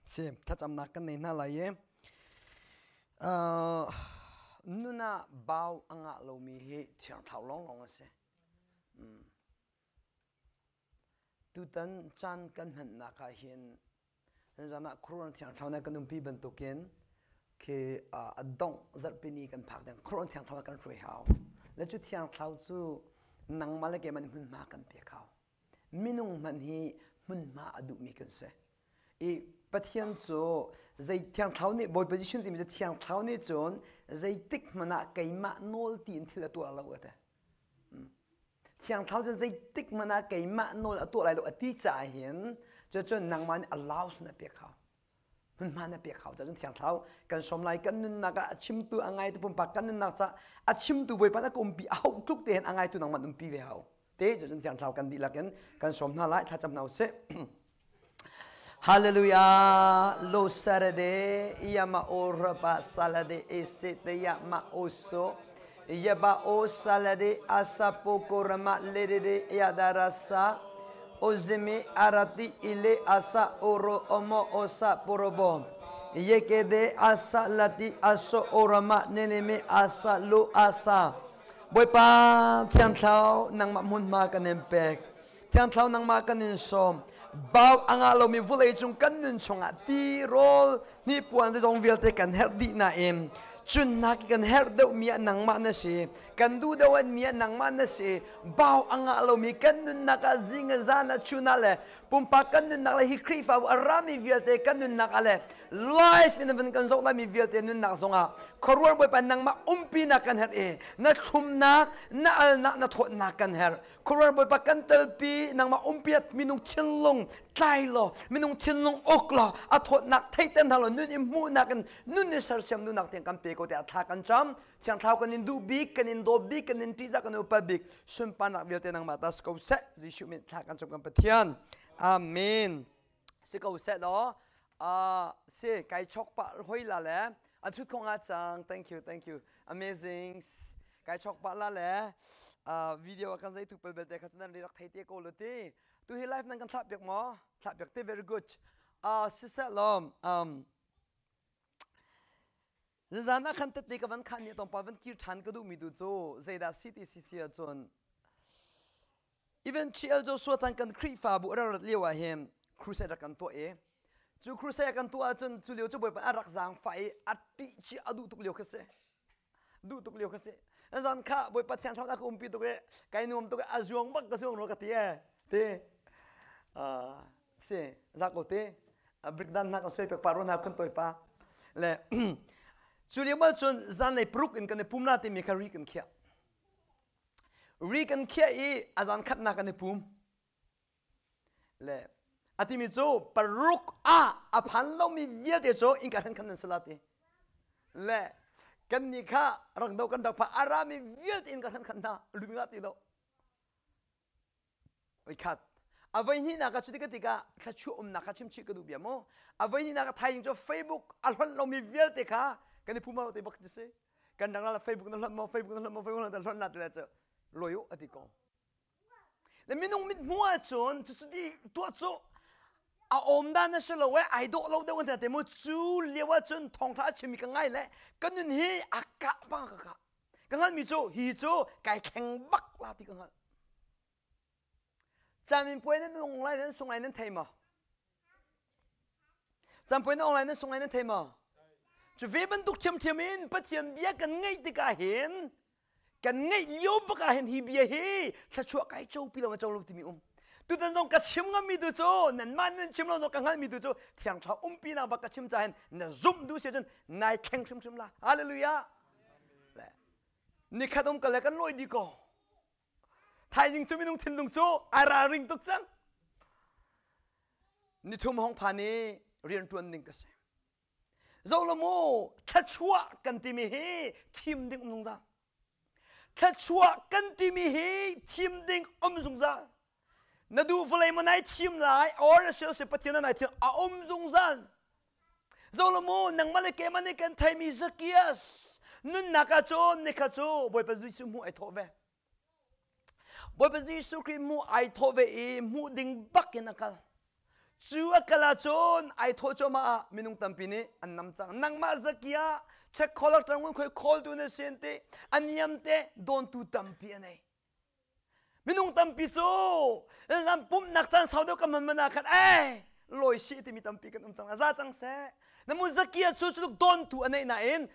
Si thlacamnak kan nei hna lai i nun ah bau a ngah lomi hi thiang thlarau lawnglawng a si. Tutan caan kan hmannak ah hin zan ah khuaruahnak thiang thlarau nih kan umpi bantukin khi a dongh zarhpini kan phak ding khuaruahnak thiang thlarau kan hruai hau. Le cu thiang thlarau cu nangmah le keimah nih hmunhma kan pek hau. Minung hmanh hi hmunhma a duhmi kan si. I Pathian cu zei thiang thlarau nih Bawipa Jesuh timi cu thiang thlarau nih cun zeitik hmanh ah keimah nawl tiin thil a tuah lo a ti. Thiang Thlarau cu zeitik hmanh ah keimah nawl a tuah lai lo a ti caah hin cucun nangmah nih allows na pek hau. Hmunhma na pek hau. Cun Thiang Thlarau kan sawm lai kan nunnak ah a chimtu a ngaitu pumpak kan nunnak caah a chimtu Bawipa na ka umpi a hauh tluk te hin a ngaitu nangmah umpi ve hau. Te cucun Thiang Thlarau kan dihlak in kan sawm hna lai thlacam hna usih. Hallelujah. Lo sarade yama oraba salade esete yama oso yaba o salade asapo korama ledede yadarasa ozimi arati ile asa oro omo osa porobo yekede asa lati aso orama neneme asa lo asa Bawipa Thiang Thlarau nangmah hmunhma kan in pek. Thiang Thlarau nangmah kan in sawm. Bau a ngah lomi vawlei cung kan nun chungah ti rawl hnipuan zeizong vialte kan herh dih nain cunnak kan herh deuhmi ah nangmah na si. Kan duh deuh mi ah nangmah na si. Bau a ngah lomi kan nunnak ah zing ah zan ah chun ah le pumpak kan nunnak le hi Khrihfabu a rami vialte kan nunnak ah le life in van kan zoh laimi vialte nunnak zongah khuaruar Bawipa nangmah umpinak kan herh i na thlumnak na alnak na thawtnak kan herh khuaruar Bawipa kan telpi nangmah umpi minung thinlung tlai law minung thinlung uk law a thawtnak theihter hna law nun i hmuhnak in nun i sersiam duhnak tiang kan pe ko tiah thla kan cam thiang thlarau kan in duh bik kan in dawt bik kan in ṭihzah kan upat bik sunparnak vialte nangmah ta si ko seh Jesuh min thla kan cam kan Pathian amen si ko seh law si kai chok pa hoi la le an thut khong a cang thank you thank you amazing kai chok pa la le video kan zei tu pel belte kha chunan ri rak thei te ko lo ti tu hi live nan kan thlah piak mo thlah piak te very good si seh lom Zan ah khan tette ka van khan ni tawng pa van kir ṭhan ka duhmi tu cu zeidah si ti si si ahcun even GL Joshua tan kan Khrihfabu a rak rat lio ah hin crusade rak kan tuah i cu crusade kan tuah ahcun cu lio cu Bawipa a rak zaangfah i a ṭih chi a duh tuk lio kha si duh tuk lio kha si zan kha Bawipa thiang thlarau ka umpi tuk i kai nuam tuk i a zuang bak ka zuang rua ka ti e ti si za ko te breakdown hna kan soi pek pa ro hna khun toi pa le cu lio ma cun zanlei paruk in kan i pum la timi kha ri kan khiah ri kan khiah i a zan khatnak kan i pum le a timi cu paruk ah a phan lomi vialte cu innka hran khan nan si la ti le kan nih kha rak do kan rak pha a rami vialte innka hran khan hna lut nga ti lo Voikhat. A voihnihnak ah cuti ka tikah thluachuah umnak kha chimchih ka duh bia mu. A voihnihnak ah thaizing cu Facebook a hlonh lomi vialte kha kan i phum te bak cu si. Kan dang la Facebook na hlonh maw Facebook na hlonh maw Facebook na hlonh na ti le cu loi u a ti ko. Le minung mit hmuh ahcun cucu ti tuah cu a awm dan a si lo e ai dawh lo deuh an te mu cu lio ahcun thawngtha a chimmi ka ngai le ka nun hi a kah bang ka kah. Ka hngalhmi cu hi cu kai thleng bak la ti ka hngalh. Caminpuai nan ung lai nan sung lai nan thei maw? Campuai nan ung lai nan sung lai nan thei maw? Cu ve bantuk ṭhiamṭhiam in Pathian bia kan ngaih tikah hin kan ngaih lio bak ah hin hi bia hi thluachuah kai co pi lo ma co lo timi um. Tutan zong ka chim ngammi tu cu nanmah nan chim lo zong ka hngalhmi tu cu Thiang Thlarau umpi nak bak ka chim ca hin na zumh duh si cun nai thleng hrimhrim la. Hallelujah. Nikhat um kal le kan lawi dih ko. Thaizing cu minung thinlung cu ai ralring tuk cang. Nithum hong phan i rianṭuan ding ka si. Zoh lo mu, thluachuah kan timi hi thim ding um zungzal. Thluachuah kan timi hi thim ding um zungzal. Na duh vawlei maw nai thim lai or a si Pathian nai thim a um zungzal. Zoh lo mu, nangmah le keimah nih kan theimi Zacchaeus nunnak ah cun nikhat cu Bawipa Jesuh hmuh ai thawh ve. Bawipa Jesuh Khrih hmuh ai thawh ve i hmuh ding bak in a kal. Cu a kal ahcun ai thawh cuahmah ah minung tampi nih an nam cang. Nangmah Zakia check kholak ṭang khoi khawltu na si an ti. A niam te dawntu tampi a nei. Minung tampi cu lam pumhnak caan sau deuh kan hman man ah khan eh lawi si timi tampi kan um cang. Za cang seh. Na mu Zakia cu culuk dawntu a neih nain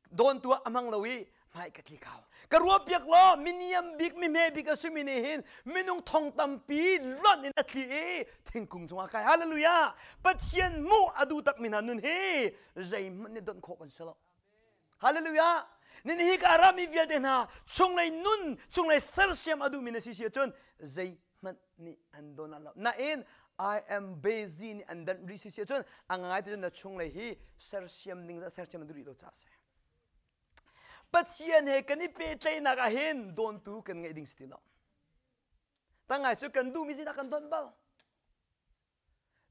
dawntu ah a hmang lo i hmai ka tli kau. Ka ruah piak law miniam bik mi hme bik a simi nih hin minung thong tampi lonh in a tli i thingkung cungah kai. Hallelujah! Pathian hmuh a duh takmi hna nun hi zeihmanh nih donh khawh kan si lo. Hallelujah! Nin hi ka rami vialte hna chunglei nun, chunglei sersiam a duhmi na si si ahcun zeihmanh nih an dawn lo. Nain I am busy nih an danh rih si si ahcun a ngai te cun na chunglei hi sersiam ding sersiam na duh rih lo caah a si. Pathian he kan i pehtlaihnak ah hin dawntu kan ngeih ding si ti lo. Tangai cu kan duhmi sinah kan don bal.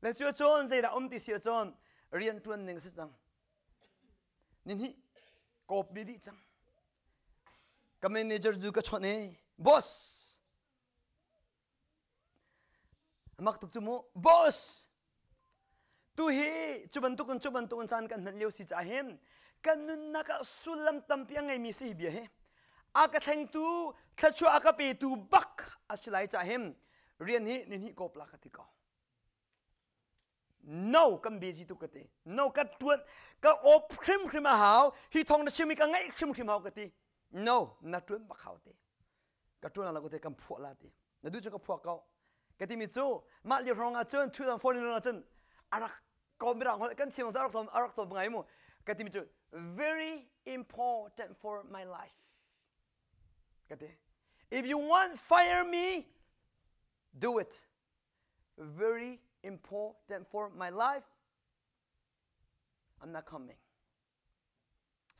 Le cu cun zeidah um ti si ahcun rian ṭuan ning a si cang. Nihnih kawp bi dih cang. Ka manager cu ka chawnh i boss mak tuk cu mu boss tu hi cu bantuk in cu bantuk in caan kan hman lio si caah hin kan nunnak ah sullam tampi a ngeimi si hi bia hi a ka thlengtu thluachuah a ka petu bak a si lai caah hin rian hi nihnih kawp la ka ti ko no kan busy tuk ka ti no ka tuan ka op hrimhrim a hau hi thong na chim i ka ngaih hrimhrim hau ka ti no na tuan bak hau te ka tuan la ko te kan phuah la ti na duh cu ka phuak ko ka timi cu mah lio hrawng ah cun 2014 lio ah cun a rak ko mirang holh kan thiam a rak tom a rak tom ngai mu ka timi cu very important for my life ka ti if you want fire me do it very important for my life I'm not coming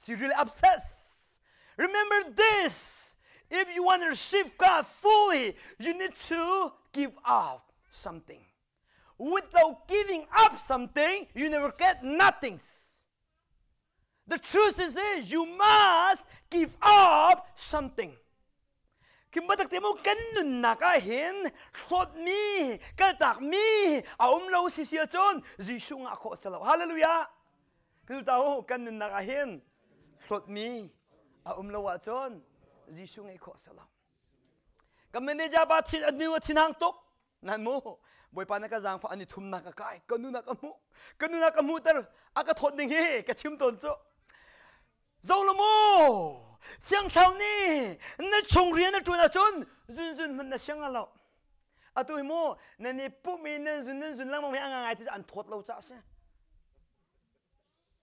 She really obsessed. Remember this. If you want to receive God fully, you need to give up something. Without giving up something, you never get nothing. The truth is this you must give up something. Kim batak te mu kan nunnak ah hin hlawtmi kaltakmi a um lo si si ahcun Jesuh ngah khawh si lo. Hallelujah. Kiltau kan nunnak ah hin hlawtmi a um lo ahcun Jesuh ngeih khawh a si lo. Kan manager pa thin a nu a thinhang tuk. Nan mu Bawipa na ka zaangfah ani thumnak a kai ka nu na ka hmuh ka nu na ka hmuhter a ka thawt ning hi ka chim tawn cu zo lo mu Thiang Thlarau nih na chung rian na ṭuan ahcun zunzun hmanh na siang lo atu hi mu nan i pumh i nan zun nan zun lengmang hi a ngai ti an thawt lo caah a si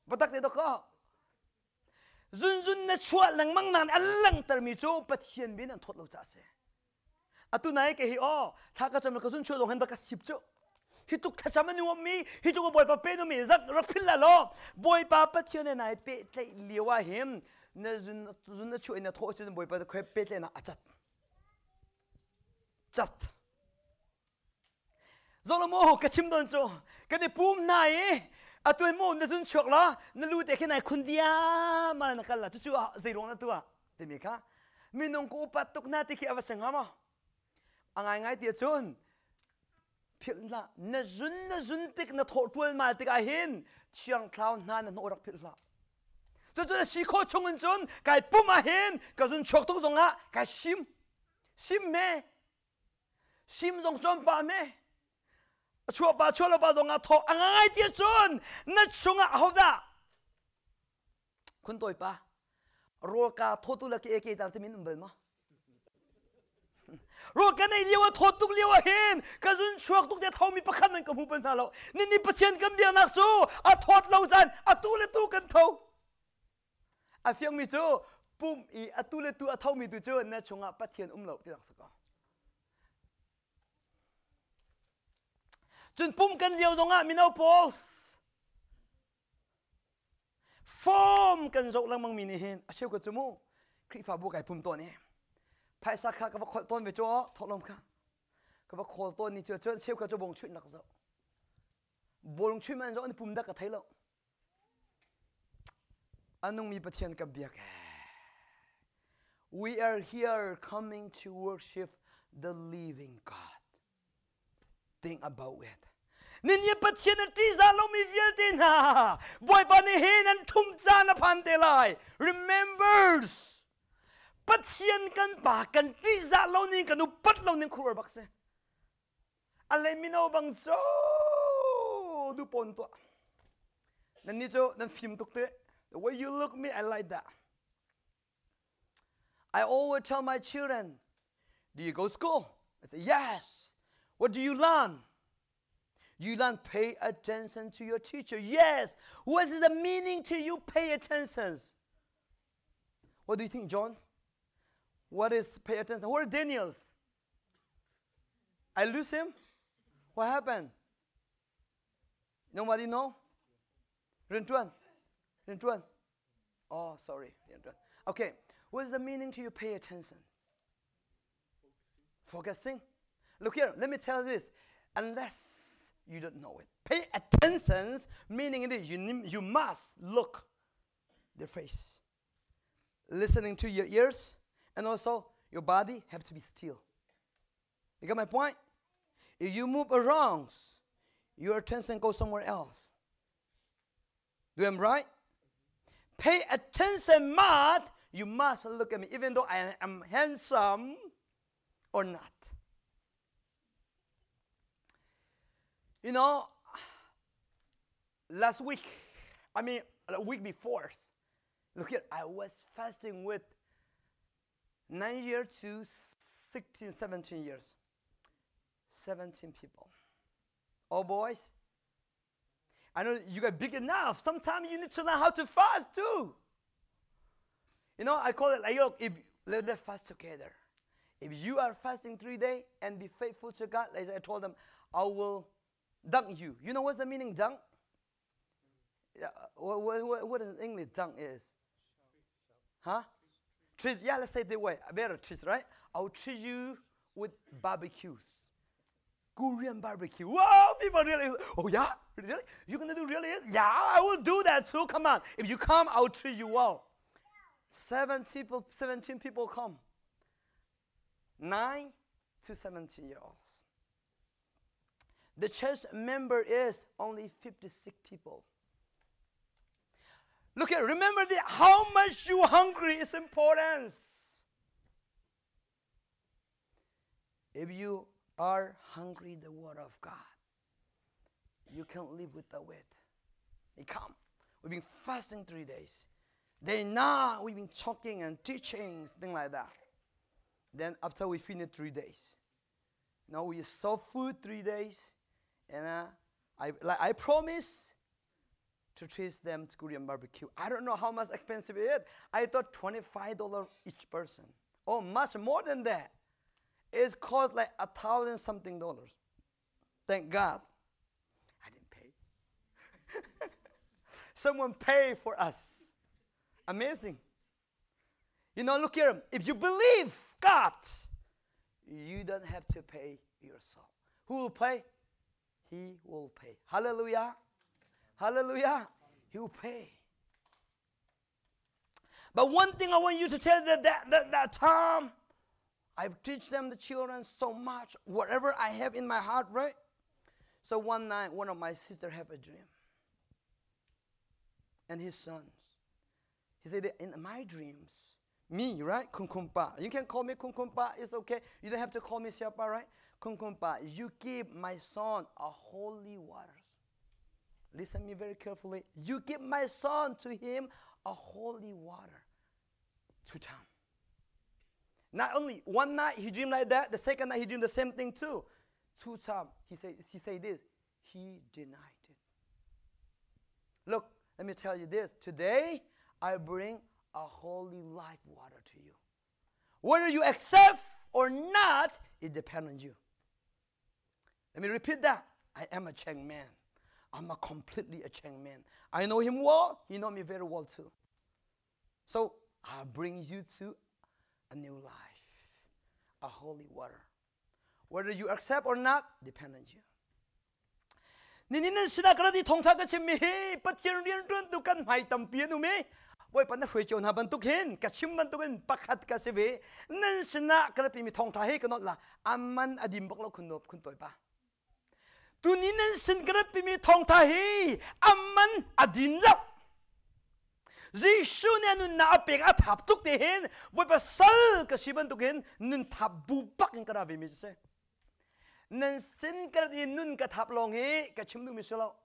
Batak te dawkaw. Zunzun na chuah lengmang nak an langhtermi cu Pathian bin an thawt lo caah a si. Atu nai ke hi aw thla ka cam ka zun chuah dong han ka sip cu. Hi tuk thlacam an uam mi hi tuk Bawipa pe no mi zak rak phil la law Bawipa Pathian ne nai pe tleih lio ah him na zun zun na chuah in na thawh cun Bawipa khoi pe tle na a cat cat Zolomo ka chim don cu kan i pum hna i atu mu na zun chuak la na lu te khi nai khun diam ma na kal la cucu zei ruang na tuah timi kha minung ku upat tuk na ti khi a va seng ma a ngai ngai ti cun philh hlah na zun na zun tik na thawh tual mal tik ah hin thiang thlau hna na hnawh rak philh hlah cucu na si khawh chung in cun kai pum ah hin ka zun chuak tuk zong ah kai sim sim me Sim zong cawm pah me. A chuah pa chuah lo pa zong ah thawh a ngai ti cun na chungah ahodah khun tawi pa rawl ka thawtu le ke ke tar timin um bal ma rawl ka nei lio a thawt tuk lio ah hin ka zun chuak tuk te thomi pakhat man ka hmu bal hna lo ni ni Pathian kan biaknak cu a thawt lo caan atu le tu kan tho A fiangmi cu pum i atu le tu a thomi tu cu na chungah Pathian um lo ti rak si ko. Cun pum kan lio zongah mino pawl form kan zoh lengmang mi nih hin a cheu ka cu mu Khrihfabu kai pum tawn i phaisa kha ka va kholh tawn ve cu thawhlawm kha ka va khawl tawn ni cu cun cheu ka cu bong chuih nak zoh bawlung chuih man zoh an pum dak ka thei lo A nungmi Pathian kan biak. We are here coming to worship the living God. Think about it. Nin Pathian a ṭihzah lomi vialte hna, Bawipa nih hin an ṭhum caan a phan te lai. Remembers. Pathian kan pa kan ṭihzah lo ning kan upat lo ning khuruar bak si. A le mino bang co du pon tuah. Nan ni cu nan fim tuk te. The way you look me, I like that. I always tell my children, do you go school? I say, yes. What do you learn? You learn pay attention to your teacher. Yes. What is the meaning to you pay attention? What do you think, John? What is pay attention? Where are Daniels? I lose him? What happened? Nobody know? Rintuan? Rintuan? Oh, sorry. Okay. What is the meaning to you pay attention? Focusing. Focusing. Look here, let me tell you this. Unless you don't know it. Pay attention, meaning it is you must look their face. Listening to your ears, and also your body have to be still. You got my point? If you move around, your attention goes somewhere else. Do I'm right? Pay attention, Matt. You must look at me, even though I am handsome or not. You know, last week, I mean, the week before, look here, I was fasting with 9 years to 16, 17 years. 17 people. All boys. I know you got big enough. Sometimes you need to learn how to fast too. You know, I call it like, look, if, let's fast together. If you are fasting 3 days and be faithful to God, like I told them, I will dunk you. You know what's the meaning dunk? Yeah, what in English dunk is? Huh? Treat, yeah, let's say it that way. Better treat, right? I'll treat you with barbecues. Korean barbecue. Whoa, people really, oh yeah, really? You're gonna do really? Yeah, I will do that too. Come on. If you come, I'll treat you well. 17 people come. 9 to 17 year olds. The church member is only 56 people. Look here, remember the, how much you hungry is important. If you are hungry the word of God, you can't live without it. They come. We've been fasting 3 days. They now we've been talking and teaching, things like that. Then after we finish 3 days, now we saw food 3 days, and I promise to treat them to Korean barbecue. I don't know how much expensive it is. I thought $25 each person. Oh, much more than that. It cost like $1,000 something. Thank God, I didn't pay. Someone paid for us. Amazing. You know, look here. If you believe God, you don't have to pay yourself. Who will pay? He will pay. Hallelujah. Hallelujah. He will pay. But one thing I want you to tell that time, I teach them, the children, so much, whatever I have in my heart, right? So one night, one of my sisters have a dream. And his sons. He said, that in my dreams, me, right? Kungkumpa. You can call me Kungkumpa, it's okay. You don't have to call me Siapa, right? Kungkumpa, you give my son a holy water. Listen to me very carefully. You give my son to him a holy water. 2 times. Not only one night he dreamed like that, the second night he dreamed the same thing too. 2 times he said this. He denied it. Look, let me tell you this. Today I bring a holy life water to you. Whether you accept or not, it depends on you. Let me repeat that. I am a Cheng man. I'm a completely a Cheng man. I know him well. He knows me very well too. So I bring you to a new life, a holy water. Whether you accept or not, depends on you. Ninin sina karadi thongtha ka chimmi hi pathian rian tun tu kan mai tampi nu me boy pan hrui chon ha bantuk hin ka chim bantuk in pakhat ka se ve nan sina karapi mi thongtha he kanot la amman adim bak lo khun nop khun toy pa. Tuni nan sin ka ratpimi thawngtha hi amman a din lo. Jesuh nih a nunnak a pek a thap tuk te hin Bawipa sal ka si bantukin nun thap bu bak in ka ra ve mi si. Nan sin ka rat i nun ka thap lawng hi ka chim duhmi si lo.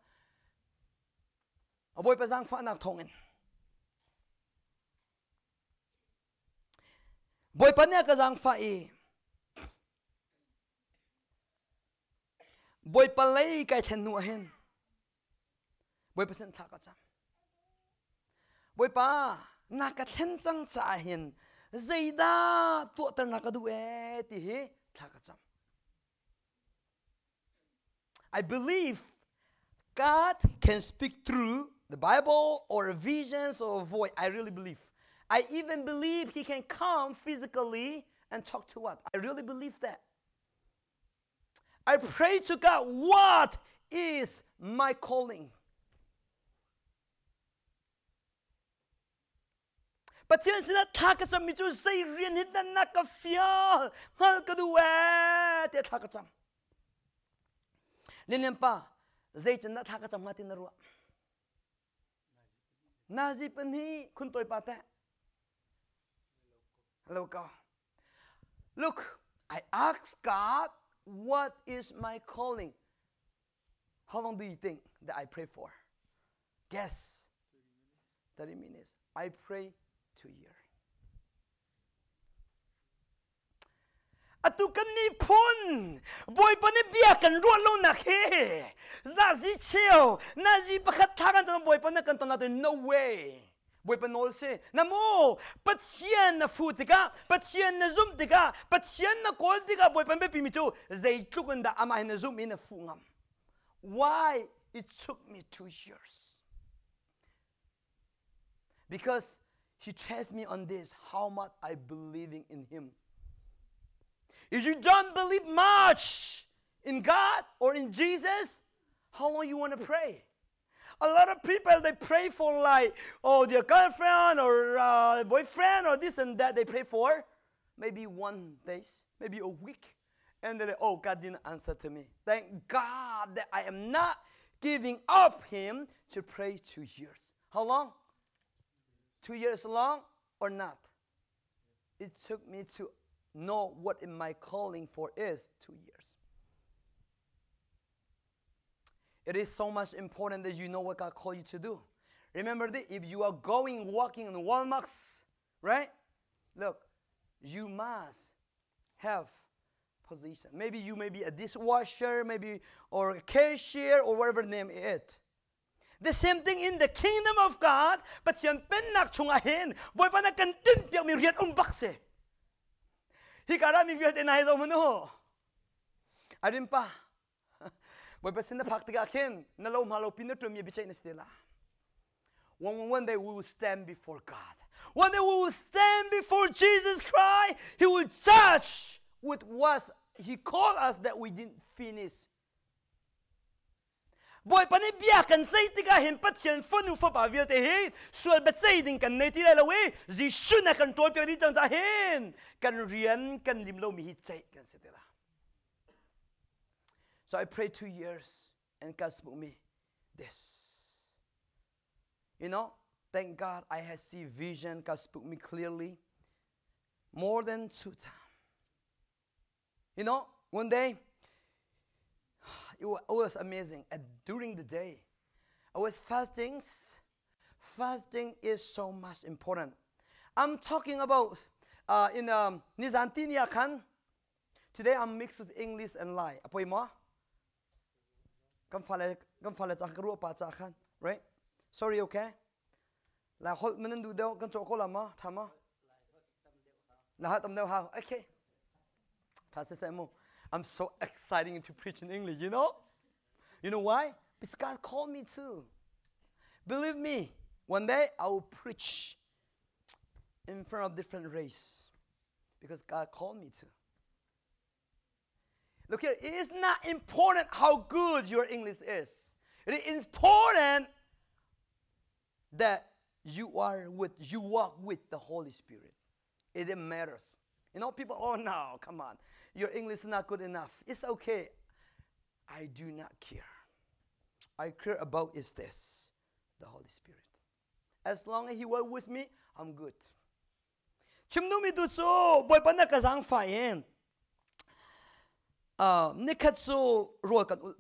Bawipa zaangfahnak thawngin Bawipa nih a ka zaangfah i Bawipa lei kai thlen hnu ah hin Bawipa sin thla ka cam. Bawipa na ka thlen cang caah hin zeidah tuahter na ka duh ee ti hi thla ka cam. I believe God can speak through the Bible or visions or a voice. I really believe. I even believe He can come physically and talk to us. I really believe that. I pray to God, what is my calling? Pathian sinah thla ka cammi cu zei rian hi dah na ka fial hngalh ka duh ee tiah thla ka cam. Lianlian pa zei can dah thla ka cam hnga ti na ruah? Nazi pan hi khun toi pa teh. Hello ka. Look, I asked God, what is my calling? How long do you think that I pray for? Guess. 30 minutes. 30 minutes. I pray 2 years. Atu kan miphun Bawipa nih bia kan ruah lo nak hi nazi cheu nazi pakhat thla kan cang Bawipa na kan ton la no way Bawipa nawl si na mu Pathian na fu tikah Pathian na zumh tikah Pathian na kawl tikah Bawipa biapi mi cu zeitluk in dah amah hi na zumh i na fuh ngam Why it took me 2 years? Because he chased me on this, how much I believing in him. If you don't believe much in God or in Jesus, how long you want to pray? A lot of people they pray for like oh their girlfriend or boyfriend or this and that. They pray for maybe one days, maybe a week, and then oh God didn't answer to me. Thank God that I am not giving up Him to pray 2 years. How long? 2 years long or not? It took me to know what in my calling for is 2 years. It is so much important that you know what God called you to do. Remember that if you are going walking in Walmarts, right? Look, you must have position. Maybe you may be a dishwasher, maybe or a cashier or whatever name it. The same thing in the kingdom of God, Pathian pennak chungah hin Bawipa na kan timhpiak mi rian um bak si. Hi ka mi vialte na hi zo manu. Arin pa. Bawipa sin na phak tikah khin na lo hma lo pin na ṭuan mi biaceih na si te la. One day we will stand before God. One day we will stand before Jesus Christ. He will judge with what He called us that we didn't finish. Bawipa nih bia kan ceih tikah hin Pathian fanu fapa vialte hi sual biaceih ding kan nei ti lai lo i Jesuh na kan ṭawlpiak dih cang caah hin kan rian kan lim lomi hi ceih kan si te la. So I pray 2 years and God spoke me this. Thank God I have seen vision. God spoke me clearly more than two times. One day, it was amazing. And during the day, I was fasting. Fasting is so much important. I'm talking about in nizan tihni khan. Today I'm mixed with English and Lai. Apoi ma? Kan fale kan fale cha ka ruah pa cha khan, right? Sorry, okay? La hol manan du deuh kan cawh ko la ma? Tha ma? La tam deuh hau. Okay. Tha se se mu. I'm so excited to preach in English. You know why? Because God called me to. Believe me, one day I will preach in front of different race because God called me to. Look here, it is not important how good your English is. It is important that you are with, you walk with the Holy Spirit. It matters. People, oh no, come on. Your English is not good enough. It's okay. I do not care. I care about is this, the Holy Spirit. As long as He was with me, I'm good. Chim duhmi tu cu Bawipa na ka zaangfah in nikhat cu rawl kan ulh.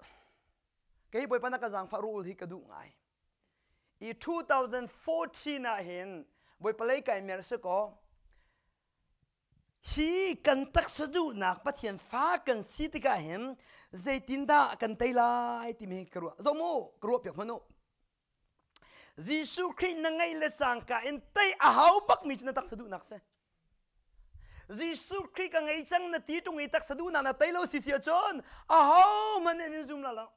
Kei Bawipa na ka zaangfah rawl hi ka duh ngai. I 2014 ah hin Bawipa lei kai mer si kaw hi kan taksa duhnak Pathian fa kan si tikah hin zeitindah kan tei lai timi ka ruah. Zoh mu, ka ruah piak hmanh u. Jesuh Khrih na ngeih le cangka in tei a hau bakmi cu na taksa duhnak si. Jesuh Khrih ka ngei cang na ti ṭung i taksa duhnak na tei lo si si ahcun ahohmanh nih an in zum la lo.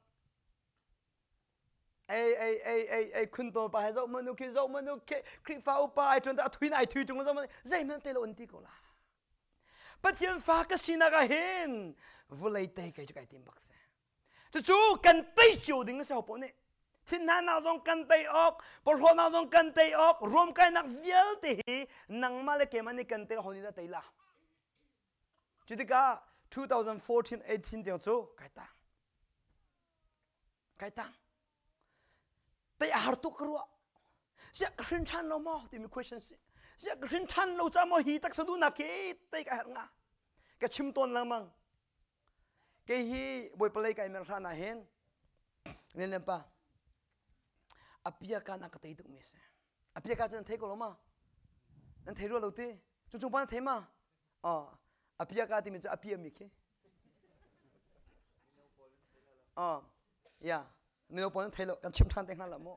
Ei ei ei ei ei khun to pa he zoh manu khi zoh manu khi Khrihfa upa ai ṭuan a thui na ai thui ṭung zoh manu zeihmanh tei lo an ti ko la. Pathian fa ka sinak ah hin vulei tei kei cu kai tim bak si. Cucu kan tei cio ding a si ho nih. Thinhnanak zong kan tei awk, porhlawtnak zong kan tei awk, ruamkainak vialte hi nangmah le keimah nih kan tei ho nih dah tei la. Cu tikah 2014 18 tiang cu kai tang. Kai tang. Tei a har tuk ka ruah. Ziah ka hrin ṭhan lo maw timi question si. Ziah ka hrin ṭhan lo ca maw hi taksa duhnak hi tei ka herh nga. Ka chim tawn lengmang. Kei hi Bawipa lei kai mer hlan ah hin Lianlian pa apia ka na ka tei tuk mi si. Apia ka cu nan thei ko lo ma? Nan thei rua lo ti? Cung cung pa nan thei ma? Oh, apia ka timi cu apia mi khi. Oh, yeah. Mino pawl nan thei lo kan chim ṭhan te hnga la mu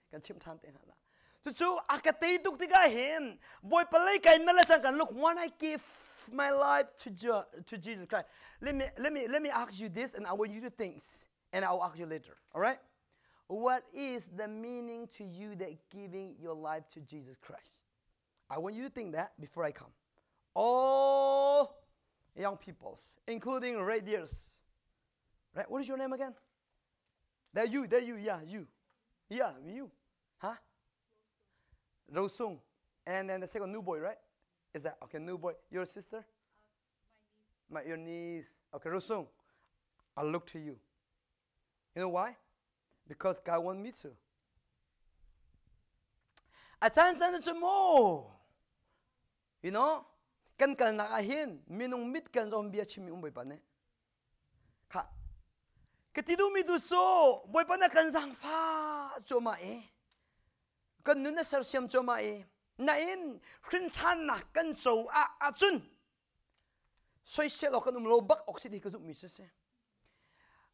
kan chim ṭhan te hnga la cucu a ka tei tuk tikah hin Bawipa lei kai mel le cang kan look when I give my life to, to Jesus Christ let me let me let me ask you this and I want you to think and I will ask you later all right what is the meaning to you that giving your life to Jesus Christ I want you to think that before I come all young peoples including radiers right what is your name again That you, that you, yeah, you. Yeah, you. Huh? Rosung. And then the second new boy, right? Is that okay? New boy. Your sister? My niece. My your niece. Okay, Rosung. I look to you. You know why? Because God want me to. A chan chan cu mu. You know, kan kalnak ah hin minung mit kan zom bia chimmi um Bawipa nih. Kha ka ti duhmi tu cu Bawipa na kan zaangfah cuahmah i kan nun na sersiam cuahmah i nain hrinṭhannak kan co ah ahcun soisel awk kan um lo bak awk si ti ka zumhmi cu si.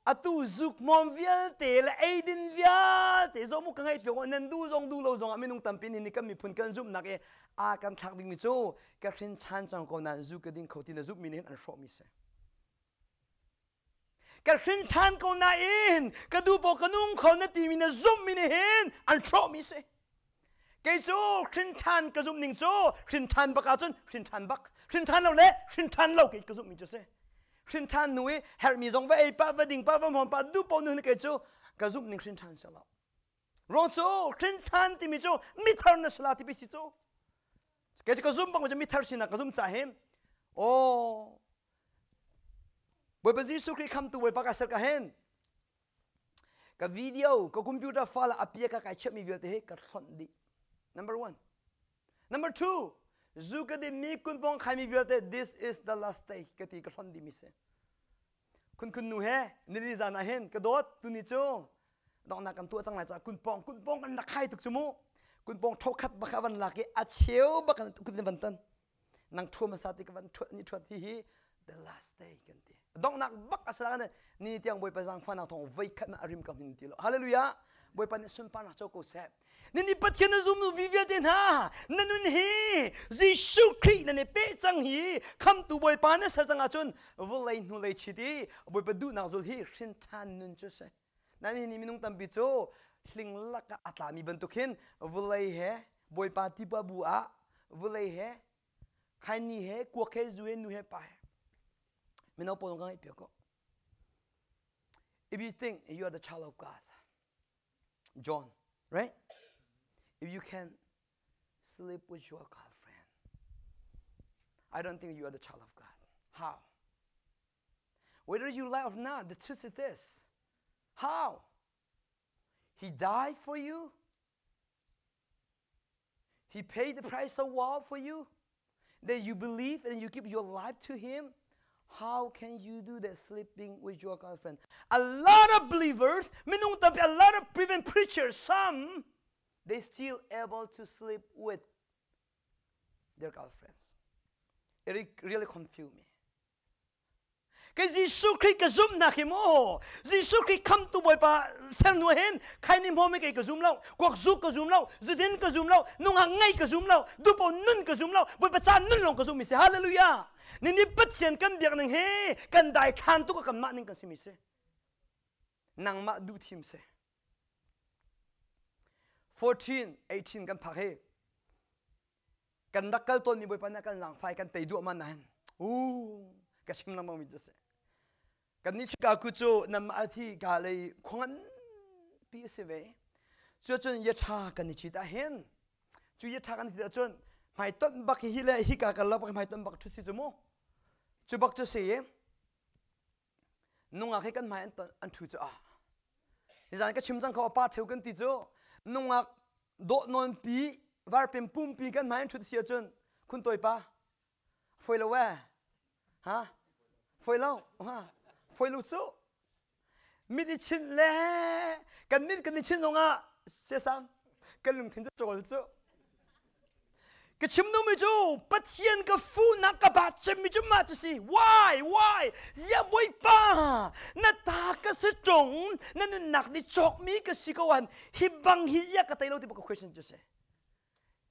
Atu zukmawm vialte le eidin vialte zong mu ka ngaih piak nan duh zong duh lo zong ah minung tampi nih kan miphun kan zumhnak i a kan thlak dingmi cu ka hrin chan cang ko nain zu ka ding kho ti na zumhmi nih hin an hrawhmi si. Ka hrin ṭhan ko nain ka duh paoh ka nung kho na timi na zumhmi nih hin an hrawhmi si. Kei cu hrin ṭhan ka zumh ning cu hrin ṭhan bak ahcun hrin ṭhan bak hrin ṭhan lo le hrin ṭhan lo kei ka zumhmi cu si. Hrin ṭhan hnu i herhmi zong va ei pah va ding pah va hmawm pah duh paoh nu kei cu ka zumh ning hrin ṭhan si lo. Ruang cu hrin ṭhan timi cu mithar na si la ti si cu. Kei cu ka zumh bak cu mithar sinak ka zumh ca hin aw Bawipa Jesuh Khrih khamtu Bawipa ka ser ka hin ka video ka computer file a pia ka kai chiahmi vialte hi ka hlonh dih number one number two zu ka dinmi kunpong khaimi vialte this is the last day ka ti ka hlonh dihmi si khun khun nu he nili zan ah hin ka dawt tuni cu donghnak kan tuah cang lai caah kunpong kunpong kan rak khai tuk cu mu kunpong thokhat bak a van lak i a cheu bak kan kun van tan nang ṭhua hmasa ti ka van ṭhuat ni ṭhuat hi hi the last day kan ti donghnak bak a si ni tiang Bawipa zaangfahnak thawng voi khat a rim ka hmin ti lo hallelujah Bawipa nih sunparnak co ko seh nini Pathian na zum mi vialte hna na nun hi Jesuh Khrih na ne pe cang hi khamtu Bawipa na ser cang ahcun vawlei hnulei chit i Bawipa duhnak zul hi hrin ṭhan nun cu si nan hi minung tampi cu hling lakah a tlami bantuk hin vawlei he Bawipa tipa bu ah vawlei he khaini he kuak he zu he nu he pa he mino pawl ka ngaih piak ko if you think you are the child of God John right if you can sleep with your girlfriend I don't think you are the child of God how? Whether you like or not, the truth is this. How? He died for you. He paid the price of war for you. Then you believe and you give your life to him. How can you do that sleeping with your girlfriend? A lot of believers, minung tampi, a lot of even preachers, some, they still able to sleep with their girlfriends. It really confused me. Ka Jesuh Khrih ka zumhnak hi mu Jesuh Khrih khamtu Bawipa ser hnu hin khai ni hmawm kei ka zum lo kuak zuk ka zum lo zudin ka zum lo nungak ngei ka zum lo dupo nun ka zum lo Bawipa ca nun lawng ka zum mi si hallelujah ni ni Pathian kan biak ning hi kan dai thlan tuk kan mah ning kan si mi si nangmah duh thim si 14 18 kan phak hi Kan rak kal tawnmi Bawipa nih kan zaangfai kan tei duah man nain u ka chim lengmang mi cu si. Kan nih Chicago cu nam a thi ka lei khuangan pi a si ve. Cu cun yatha kan i cit ah hin cu yatha kan i cit ahcun hmaitonh bak hi le hi ka kal lo bak hmaitonh bak ṭhut si cu mu. Cu bak cu si nungak hi kan hmai an an ṭhu cu ah nizan ka chim cang kho pa ṭheu kan ti cu nungak dawh nawn pi varpem pumpi kan hmai an ṭhut si ahcun khun tawi pa foi lo eh ha foi lo ha foi lo cu mit i chinh le kan mit kan i chinh zongah sesang kan lungthin cu cawl cu Ka chim duhmi cu Pathian ka fuhnak ka ba cemmi cu mah cu si. Why? Why? Zia Bawipa, na ta ka si ṭung, na nunnak ni cawkmi ka si ko an hi bang hi zia ka tei lo ti ka question cu si.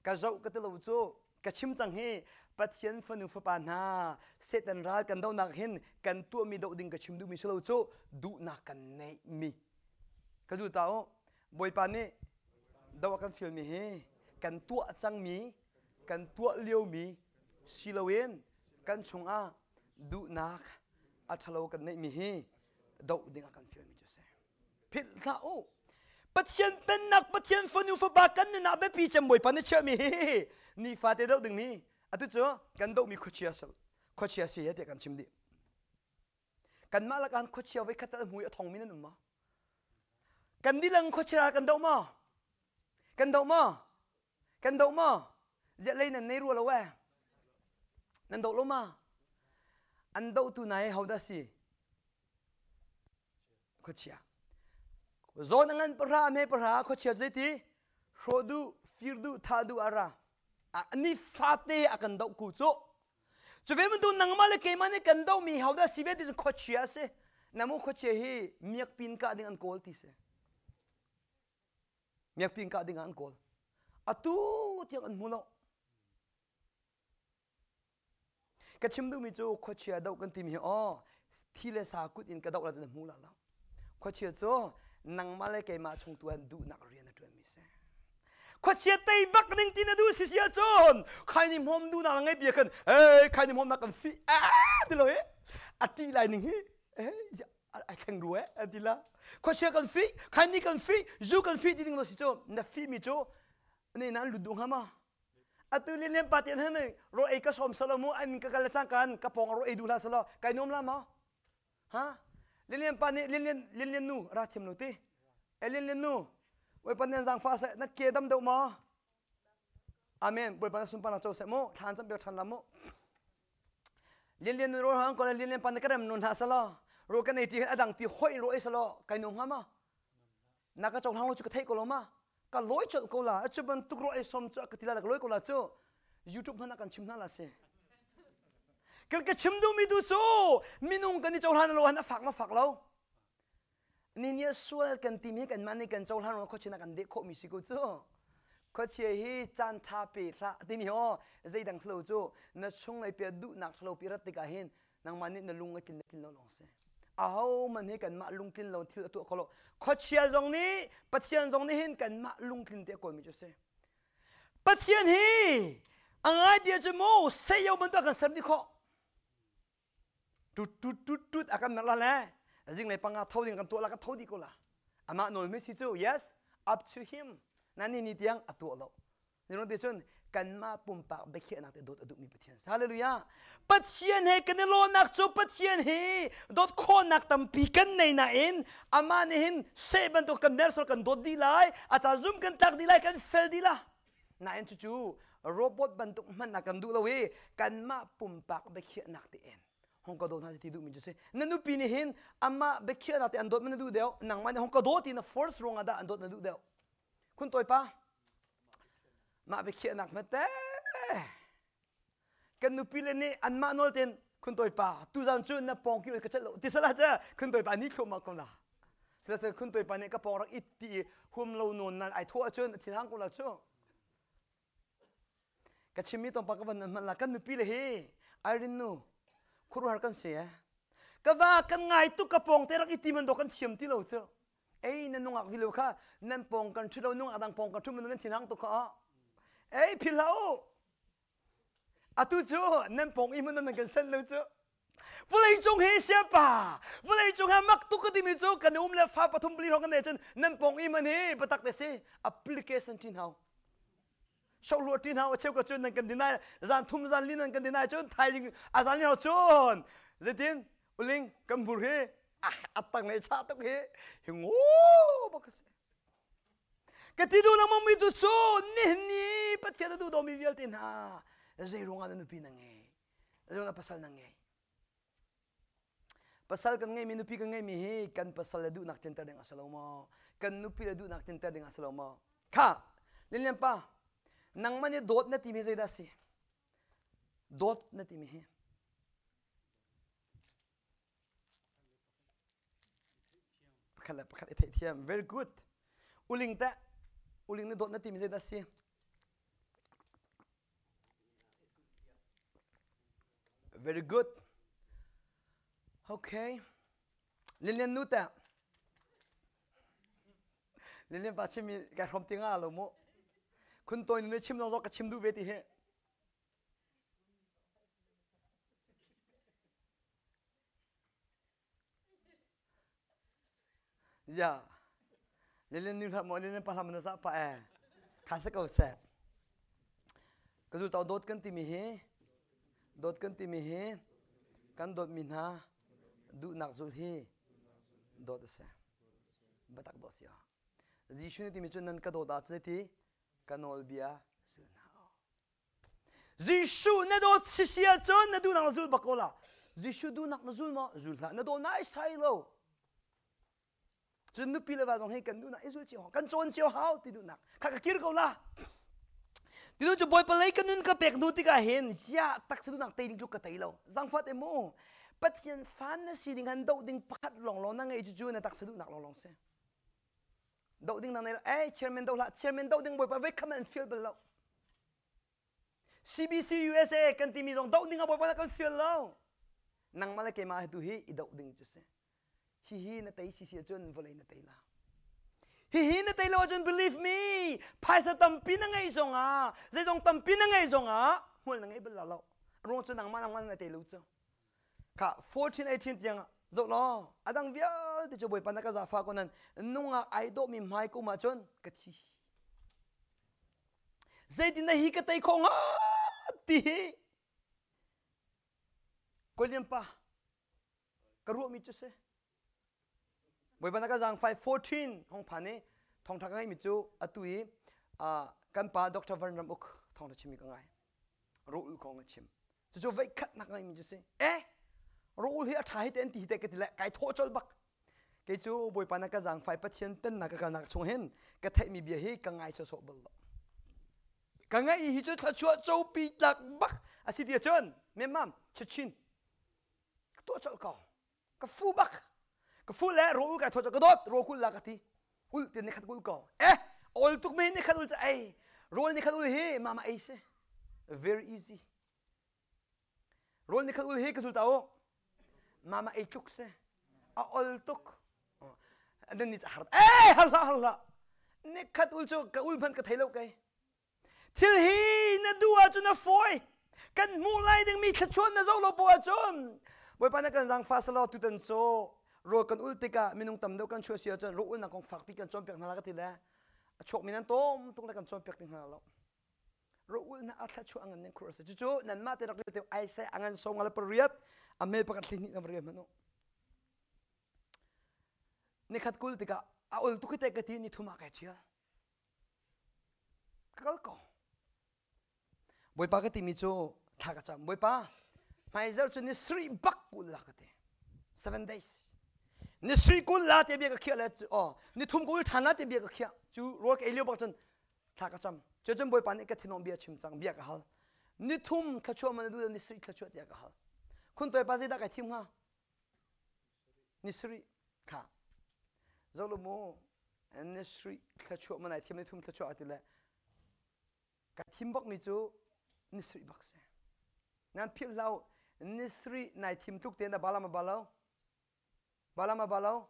Ka zoh ka ti lo cu ka chim cang hi Pathian fanu fapa hna Satan ral kan dohnak hin kan tuahmi doh ding ka chim duhmi si lo cu duhnak kan neihmi. Ka zu ta u Bawipa nih do a kan fialmi hi kan tuah cangmi, kan tuah liomi si loin kan chungah duhnak a ṭhalo kan neihmi hi doh ding a kan fialmi cu a si. Philh hlah u. Pathian pennak, Pathian fanu fapa kan nunah biapi cem Bawipa nih chiahmi hi nifate doh dingmi atu cu kan dohmi khuachia khuachia si he tiah kan chim dih. Kanmah lakah khuachia voikhat tal hmui a thongmi nan um maw? Kan dilang khuachia kan doh maw? Kan doh maw? Kan doh maw? Ziah lei nan nei rua lo eh? Nan doh lo ma? An dohtu nai hodah si? Khuachia. Zawn a ngan pahra me pahra khuachia zeiti? Hrawh duh, fir duh, thah duh ara. Ni fate a kan doh ku cu. Cu ve bantuk nangmah le keimah nih kan dohmi hodah si ve ti cu khuachia a si. Namu khuachia hi miakpin kah ding an kawl ti si. Miakpin kah ding ah an kawl. Atu tiang an hmu lo. Ka chim duhmi cu khuachia doh kan timi hi aw thi le sa kut in ka doh la na hmu la lo. Khuachia cu nangmah le keimah chung tu an duhnak rian a ṭuanmi si. Khuachia tei bak ning ti na duh si si ahcun khai ni hmawm duhnak na ngei bia khan hey khai ni hmawm nak kan fi ah ti lo hi a ṭih lai ning hi eh ai thleng ru eh ti la khuachia kan fi khai ni kan fi zu kan fi ti ding lo si cu na fi mi cu ne nan lut duh hnga ma atu lian lian pa tian han ro ei ka som salo mu an ka kal le cang kan ka pong ro ei duh la salo kai nuam la ma Ha? Lian pa nih Lian Lian Lian nu ra thiam lo ti. E Lian Lian nu, Bawipa nih an zaangfah seh, na ke dam deuh maw? Amen. Bawipa na sunparnak co seh mu. Thlan cam piak ṭhan la mu. Lian Lian nu ro hang ko Lian Lian pa na ka rem nun hna selaw. Ro kan ei ti hin adang pi hoi ro ei selaw kai nu hnga ma? Na ka cohlang lo cu ka theih ko lo ma? Ka lawi colh ko la. Cu bantuk ro ei som cu ka ti la ka lawi ko la cu. YouTube hmanh ah kan chim hna la si. Kan ka chim duhmi tu cu minung kan i cohlan lo han a fak ma fak lo. Ni nih sual kan timi kanmah nih kan cohlan lo khuachia kan deh khawhmi si ko cu. Khuachia hi caan ṭha pe hlah timi aw zeidang silo cu na chunglei pia duhnak ṭhalo pi rat tikah hin nangmah nih na lung a tlin tlin lo lawng si. Aho man hi kanmah lungtlin lo thil a tuah kho lo. Khuachia zong nih Pathian zong nih hin kanmah lungtlin te a kawlmi cu si. Pathian hi a ngai ti ahcun mu seio bantuk a kan ser dih khawh. Tut tut tut tut a kan merh la le zinglei panga tho ding kan tuah la kan tho dih ko la. Amah nawl mi si cu yes up to him. Na ni ni tiang a tuah lo. Zeiruang ti cun kanmah pumpak biakhiahnak te dawt a duhmi Pathian si. Hallelujah. Pathian he kan i lawhnak cu Pathian hi dawt khawhnak tampi kan nei nain amah nih hin seh bantuk kan mersol kan dawt dih lai, a ca zum kan tlak dih lai, kan fel dih la. Nain cucu robot bantuk hmanh ah kan duh lo i kanmah pumpak biakhiahnak te in hong ka dawt hna ti duhmi cu si. Na nupi nih hin amah biakhiahnak te an dawt man na duh deuh, nangmah nih hong ka dawt ti na force ruangah dah an dawt na duh deuh. Khun tawi pa mah biakhiahnak hmete kan nupi le nih anmah nawl ten khun tawi pa tuzan cu na pawng ki ka chelh lo ti sala cha khun tawi pa ni thluahmah ko la sila se khun tawi pa nih ka pawng rak it ti i huam lo nawn nan ai thawh ahcun a thin hang ko la cu ka chimmi tawngpa ka van hman la kan nupi le hi Irene nu khuaruahhar kan si eh ka va kan ngai tuk ka pawng te rak i ti man do kan thiam ti lo cu Ei na nungak vi lo kha nan pawng kan ṭhu lo nungak dang pawng kan ṭhu nan thinhang tuk kha. Ei phil hlah u. Atu cu nan pawng i hmun nan kan sen lo cu. Vawlei cung hi siapa vawlei cung ha mak tuk ka timi cu kan um le fa pathum pali hrawng kan nei cun nan pawng i man hi patak te si application ṭin hau sohluah ṭin hau a cheu ka cun nan kan dinai zan thum zan li nan kan dinai cun thaizing a zan li hau cun zeitin uling kan hmur hi a tang le chah tuk hi hi ngo bak si ka ti duh lengmang mi tu cu nihin ni Pathian a duh dawmi vialte hna zei ruangah na nupi na ngei zei ruangah pasal na ngei pasal kan ngeimi nupi kan ngeimi hi kan pasal le duhnak tlinter ding a si lo maw kan nupi le duhnak tlinter ding a si lo maw kha Lilian pa nangmah nih dawt na timi zeidah a si dawt na timi hi Pakhat le pakhat i theihthiam. Very good. Uling teh. Uling na dawt na timi zeidah si? Very good. Okay. Lilian nu teh. Lilian pa chimmi kai hrom ti nga lo mu. Khun tawi nu chim zong ka chim duh ve ti hi. Ya. Lelen nu hlah maw lelen pa hlah na zah pa eh. Kha se ko seh. Ka zu tau dawt kan timi hi dawt kan timi hi kan dawt mi hna duhnak zul hi dawt a si. Batak dawt si. Jesuh nih timi cu nan ka dawt ah cu ti ka nawlbia zul hna. Jesuh na dawt sisi ahcun na duhnak na zul bak ko la. Jesuh duhnak na zul maw? Zul hlah. Na daw nai sai lo. Cun nupi le va zong hi kan duhnak i zul cio hau. Kan cawn cio hau ti duhnak. Kha ka kir ko la. Ti cu Bawipa lei ka nun ka pek hnu tikah hin ziah taksa duhnak tei ding tluk ka tei lo. Zangfat e mu. Pathian fan na si ding han doh ding pakhat lawnglawng na ngei cu cu na taksa duhnak lawnglawng si. Doh ding na nei lo. Ei chairman doh hlah. Chairman doh ding Bawipa voi kham an fial bal lo. CBC USA kan timi zong doh ding ah Bawipa kan fial lo. Nangmah le keimah hi tu hi i doh ding cu si. Hihi na tei sisi ahcun vawlei na tei la. Hihi na tei lo ahcun believe me, phaisa tampi na ngeih zongah, zeizong tampi na ngeih zongah hmual na ngei bal la lo. Ruang cu nangmah nangmah na tei lo cu. Kha 14 18 tiang zoh law adang vialte cu Bawipa na ka zafa ko nan nungak ai dawhmi hmai kum ahcun ka thi. Zeitin na hi ka tei khawh hnga ti hi Kawlian pa ka ruahmi cu si. Bawipa na ka zaangfai 14 hong phan i thawngtha ka ngeihmi cu atu i kan pa Dr. Van Ram Uk thawngtha chimmi ka ngai. Rawl kong a chim. Cucu veikhat nak ngeihmi cu si. Eh rawl hi a ṭha hi te an ti hi te ka ti le kai thawh colh bak. Kei cu Bawipa na ka zaangfai Pathian pennak ka kalnak chung hin ka theihmi bia hi ka ngai sawsawh bal lo. Ka ngaih hi cu thluachuah copi tlak bak a si ti ahcun memmam chachin ka tuah colh ko. Ka fu bak. Ka fu le rawl kai thawh colh ka dawt rawl kul la ka ti. Ul ti ni khat kul ko. Eh ol tuk me ni khat ul ca ei. Rawl ni khat ul hi mama ei si. Very easy. Rawl ni khat ul hi ka zul ta u. Mama ei tluk si. A ol tuk. Nan ni har. Eh har hlah har hlah. Ni khat ul cu ka ul hmanh ka thei lo kei. Thil hi na duh ahcun a fawi. Kan hmuh lai dingmi thluachuah na zoh lo poah ahcun Bawipa na kan zaangfah selaw tutan cu rawl kan ul tikah minung tam deuh kan chuah si ahcun rawl ulnak kong fakpi kan cawnpiak hna la ka ti le a chuakmi nan tawm tuk le kan cawnpiak ti hna lo. Ro-ul na a thla chuah ngan ning khur a si. Cucu nanmah te rak rel te Isaiah a ngan 58 a me pakhat 12 na va rel hmanh u. Nikhat 20 tikah a ul tuk hi te ka ti ni thum ah kai ṭhial. Ka kal ko. Bawipa ka timi cu thla ka cam. Bawipa, hmaizarh cu ni sarih bak kul la ka ti. 7 days. Ni sarih 20 la te bia ka khiah le oh, ni thum kul ṭhan la te bia ka khiah. Cu rawl ka ei lio bak cun thla ka cam. Cu cun Bawipa nih ka thinawm bia chim cang, bia ka hal. Ni thum thluachuah man na duh ni sarih thluachuah tiah ka hal. Khun toipa zeidah kai thim hnga? Ni sarih kha. Zoh lu mu, ni sarih thluachuah man ai thim, ni thum thluachuah ti le Ka thim bakmi cu ni sarih bak si. Nan philh hlah u. Ni sarih nai thim tluk tein a bala ma balo? Bala ma balo?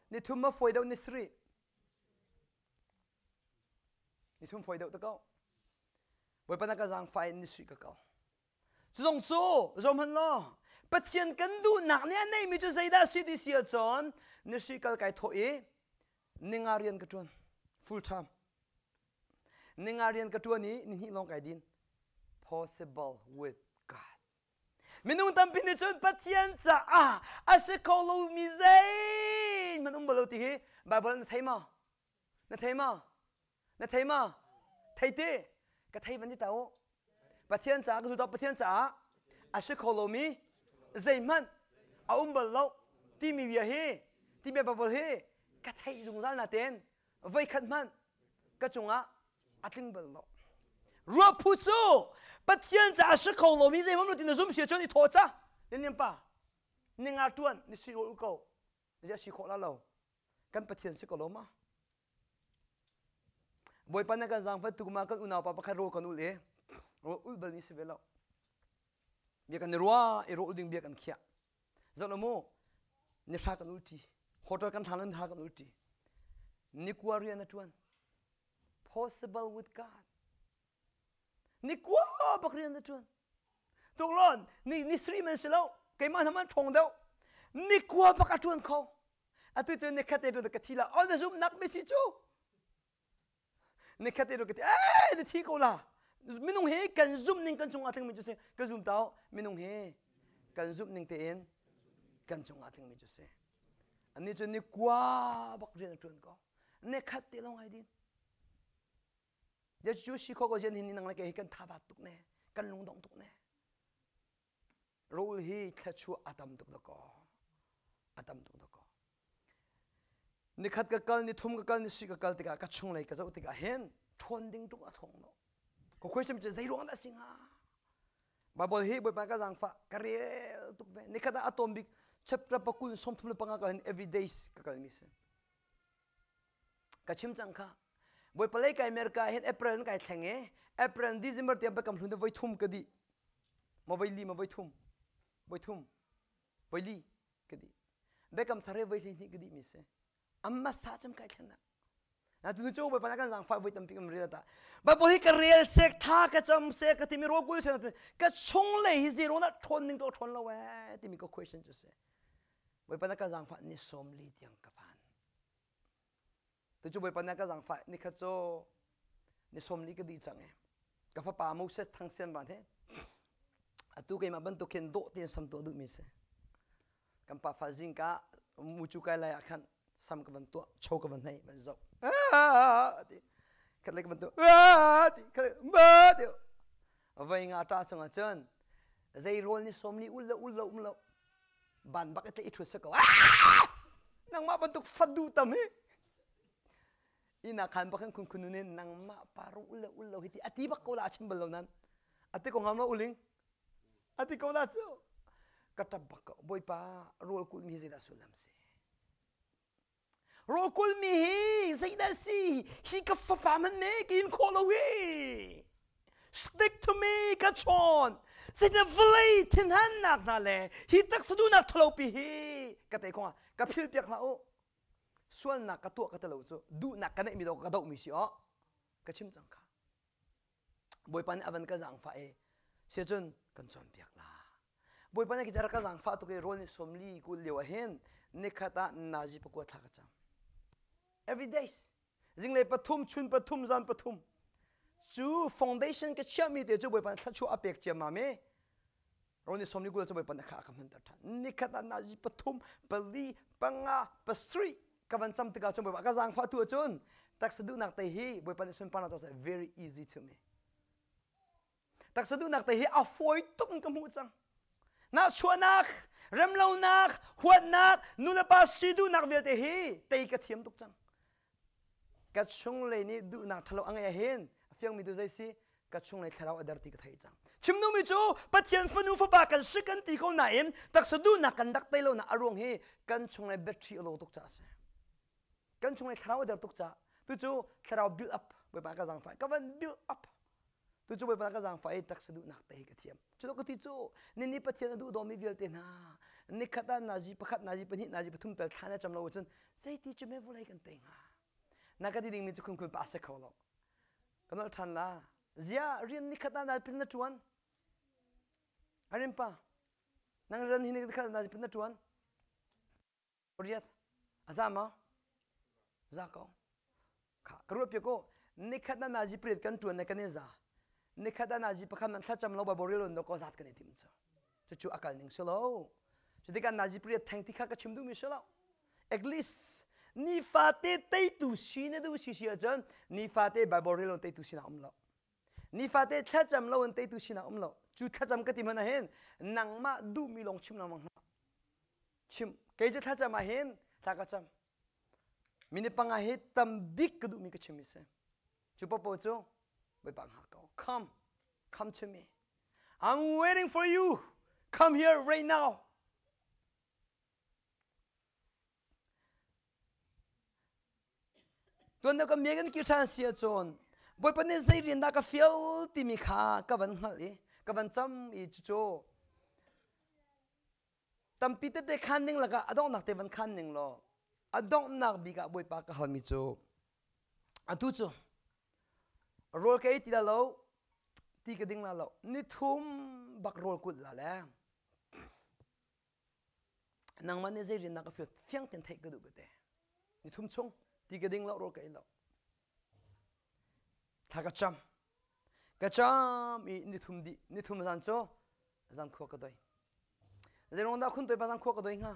Ni thum ma fawi deuh ni sarih? Ni thum fawi deuh te ko. Bawipa na ka zaangfah in ni sarih ka ko. Cu zong cu zoh hmanh law Pathian kan duhnak nih a neihmi cu zeidah si ti si ahcun ni sarih kal kai thawh i ninga rian ka ṭuan full time. Ninga rian ka ṭuan i nihnih lawng kai din. Possible with God. Minung tampi nih cun Pathian caah a si kho lomi zeihmanh um bal lo ti hi Bible na thei maw? Na thei maw? Na thei maw? Thei te. Ka thei van ti ta u. Pathian caah ka zulh Pathian caah a si kho lomi zeihmanh a um bal lo timi bia hi timi Bible hi ka theih zungzal natein voikhat hmanh ka cungah a tling bal lo. Ruah phu cu Pathian caah a si kho lomi zeihmanh lo ti na zum si ahcun i thawh ca. Lian pa, ninga ṭuan ni si ul ko. Ziah si khawh la lo. Kan Pathian si ko lo ma? Bawipa na kan zaangfah tuk ma kan unau pa pakhat rawl kan ul i rawl ul bal mi si ve lo. Bia kan i ruah i rawl ding bia kan khiah. Zoh lo mu, ni hra kan ulṭi. Hotel kan hlan ni hra kan ulṭi. Ni kua rian a ṭuan. Possible with God. Ni kua bak rian a ṭuan. Tuklon, ni ni sri man si lo. Keimah hna man ṭhawng deuh. Ni kua bak a ṭuan kho. Atu cu ni khat te ṭuan ka thi la. Oh, na zumhnak mi si cu. Nikhat te ka ti ee na thi ko la minung hi kan zumh ning kan cungah tling mi cu si ka zum tau minung hi kan zumh ning tein kan cungah tling mi cu si ani cu ni kua bak rian a tuan ko ne khat te long ai din je cu si kho ko jian hin nang le ke hi kan tha bat tuk ne kan lungdong tuk ne rawl hi thluachuah a tam tuk dakaw a tam tuk dakaw Nikhat ka kal, nithum ka kal, nisui ka kal tikah ka chunglei ka zoh tikah hin ṭhawn ding tuk a thawng lo. Ka question cu zei ruang dah si hnga? Bible hi Bawipa ka zaangfah ka rel tuk ve. Nikhat ah a tawm bik chapter pakul 35 ka hin every days ka kalmi si. Ka chim cang kha. Bawipa lei kai America hin April in kai thleng i April December tiang biakam hlun voi thum ka dih. Ma voi li ma voi thum. Voi thum. Voi li ka dih. Biakam thar he voi 12 ka dihmi si. Amma sa cem kai thlen na. Tu cu Bawipa na kan zaangfah voi tampi kan rel ta. Bible hi ka rel sek tha ka cam sek ka timi rawkul sek ka chung lei hi zero na ṭhawn ning to ṭhawn lo eh timi ka question cu si. Bawipa na ka zaangfah ni 40 tiang ka phan. Tucu Bawipa nih a ka zaangfah nikhat cu ni 40 ka dih cang i ka fapa Moses Thang Sian Van he atu keimah bantuk khin dawh tein sam tuah duhmi si. Kan pa fa zingka mucu kai lai ah khan sam ka van tuah cho ka van hei van zoh ti khat le ka van tuah ti khat ba ti voi nga ṭah cungah cun zei rawl ni 40 ul lo ul lo um lo ban bak i ṭhut sa ko nangmah bantuk fadu tam hi ina khan bak kun kun nin nangmah paru ul le ul lo hi ti ati bak ko la a chim bal lo nan ati ko ngam lo uling ati ko la cu ka ṭap bak ko bawipa rawl kul mi zeidah sullam si Rawl kulmi hi zeidah si? Hi ka fapa man me ka in khawh lo hi. Speak to me ka chawn. Zeidah vawlei thinhannak hna le hi taksa duhnak ṭhalopi hi ka tei khawh ka phil piak hlah u. Sualnak ka tuah ka talo cu duhnak ka neihmi do ka dohmi si aw ka chim cang kha. Bawipa nih a van ka zaangfah i siacun kan cawnpiak la. Bawipa nih ka ka zaangfah tuk i rawl ni 40 kul lio ah hin nikhat ah nazi pakua thla ka cam. Every day. Zinglei pathum, chun pathum, zan pathum. Cu foundation ka chiahmi te cu Bawipa nih thluachuah a pek ciammam i Roni 29 cu Bawipa nih kha a ka hmanter ṭhan. Nikhat ah nazi pathum, pali, panga, pasarih ka van cam tikah cun Bawipa ka zaangfah tu ahcun taksa duhnak te hi Bawipa nih sunparnak tuah very easy to me. Taksa duhnak te hi a fawi tuk in ka hmuh cang. Nahchuahnak, remlonak, huatnak, nulepa si duhnak vialte hi tei ka thiam tuk cang. Ka chunglei nih duhnak ṭhalo a ngeih ahhin a fiangmi tu zei si ka chunglei thlarau a der ti ka thei cang. Chim duhmi cu Pathian fanu fapa kan si kan ti ko nain taksa duhnak kan rak tei lonak a ruang hi kan chunglei battery a lo tuk caah a si. Kan chunglei thlarau a der tuk caah tucu thlarau build up Bawipa ka zaangfah ka van build up tucu Bawipa ka zaangfah i taksa duhnak te hi ka thiam. Cu ka ti cu nini Pathian a duh dawmi vialte hna nikhat ah nazi pakhat nazi pahnih nazi pathum tal thla na cam lo ahcun zeiti cu me vulei kan tei hnga na ka ti dingmi cu khunkhun pa a si kho lo ka nolh ṭhan la zia rian nikhat ah na pin na ṭuan arin pa nang rian hi nikhat ah na pin na ṭuan riat a za ma za ko kha ka ruah piak ko nikhat na nazi pret kan ṭuan na kan i za nikhat ah nazi pakhat man thlacam lo Bible rel lo ko zat kan i tim cu cucu a kal ning si lo cu tikah nazi pret theng ti kha ka chim duhmi si lo at least nifate teitu si na duh si si ahcun nifate Bible rel lo teitu si na um lo nifate thlacam lo in teitu si na um lo cu thlacam ka ti hmanh ah hin nangmah duhmi lawng chim lengmang hlah chim kei cu thlacam ah hin thla ka cam minute panga hi tam bik ka duhmi ka chim mi si cu popo cu Bawipa hngak ko come come to me I'm waiting for you come here right now Tuan deuh ka mi kan kir ṭhan si ahcun Bawipa nih zei rian dah ka fial timi kha ka van hngalh i ka van cam i cucu tampi tete khan ding lakah a donghnak te van khan ning law a donghnak bik ah Bawipa ka halmi cu atu cu rawl ka ei ti la lo ti ka ding la lo nithum bak rawl kulh la le nangmah nih zei rian dah ka fial fiang tein theih ka duh ka te nithum chung ti ka ding lo rawl ka ei lo thla ka cam ka cam i nithum dih nithum zan cu zan khua ka doi zeiruang dah khun toi pa zan khua ka doi hnga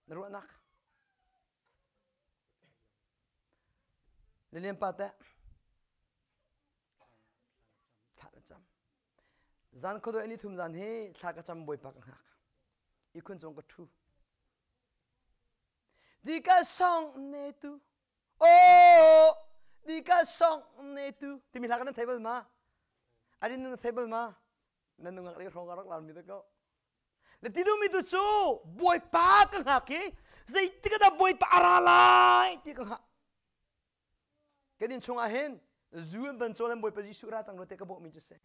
na ruahnak Lilian pa teh thla na cam zan khua doi ni thum zan hi thla ka cam bawipa ka hngak ikhun cung ka ṭhu Di ka song ne tu oh di ka song ne tu timi hla kan nan thei bal ma arin nan thei bal ma nan nungak le hrawng rak lar mi da ko le ti duhmi tu cu bawipa ka hngak i zeitik dah bawipa a ra lai ti ka hngak kan inn chungah hin zu an van cawl an bawipa Jesuh ra cang te ka bawhmi cu si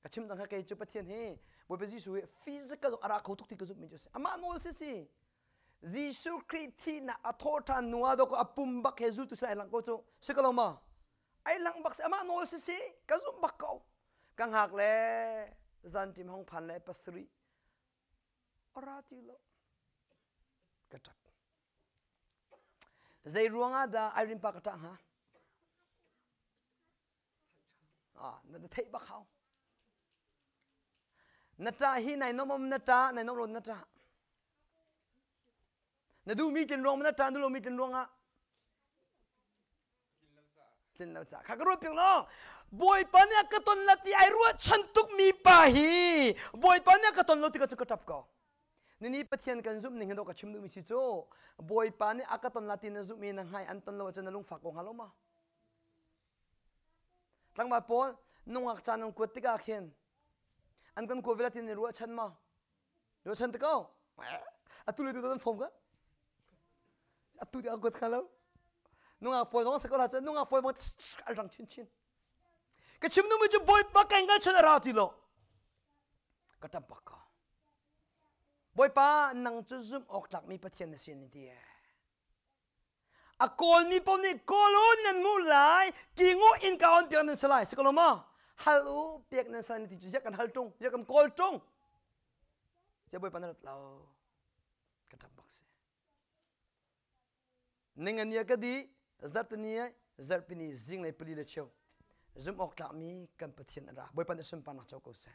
ka chim cang kha kei cu Pathian hi bawipa Jesuh hi physical a ra kho tuk ti ka zumhmi cu si amah nawl si si Jesuh Khrih thihnak a thawh ṭhan hnu ah dawk a pum bak he zultu sin ai lang ko cu si ko lo ma ai lang bak si amah nawl si si ka zumh bak ko ka hngak le zanṭim hong phan le pasarih a ra ti lo ka ṭap Zei ruangah dah Irene pa ka ṭah hnga? Ah, na theih bak hau. Na ṭah hi nai nom na ṭah, nai nom lo na ṭah. Na duhmi tlin ruang na ṭah, na duh lomi tlin ruangah tlin lo caah kha ka ruat piak lo bawipa nih a ka ton la ti ai ruahchan tukmi pa hi bawipa nih a ka ton lo ti ka cu ka ṭap ko nini pathian kan zumh ning hi dawh ka chim duhmi si cu bawipa nih a ka ton la ti na zumh i na hngai an ton lo ahcun na lungfak ko hnga lo ma tlangval pawl nungak caan an kuat tikah khin an kan kuat vela ti na ruahchan ma Ruahchan te ko. Atu le tu kan fom ka. Atu ti angkut kha lo. Nungak pawl zong sa ko la cun nungak pawl bang an rang chinchin. Ka chim nu mi cu Bawipa kai ngal chun a ra ti lo. Ka ṭam bak ko. Bawipa nang cu zumh awk tlakmi Pathian na si ni ti. A kawlmi paoh nih kawl u nan hmuh lai, king u innka on piak nan si lai. Si ko lo maw? Hal u pek nan si lai ti cu ziah kan hal ṭung, ziah kan kawl ṭung. Ziah Bawipa na rat lo. Ka ṭap bak si. Ning a nia ka di. Zarhtini zarhpini zinglei pali le cheu zumh awk tlakmi kan Pathian a ra. Bawipa nih sunparnak co ko seh.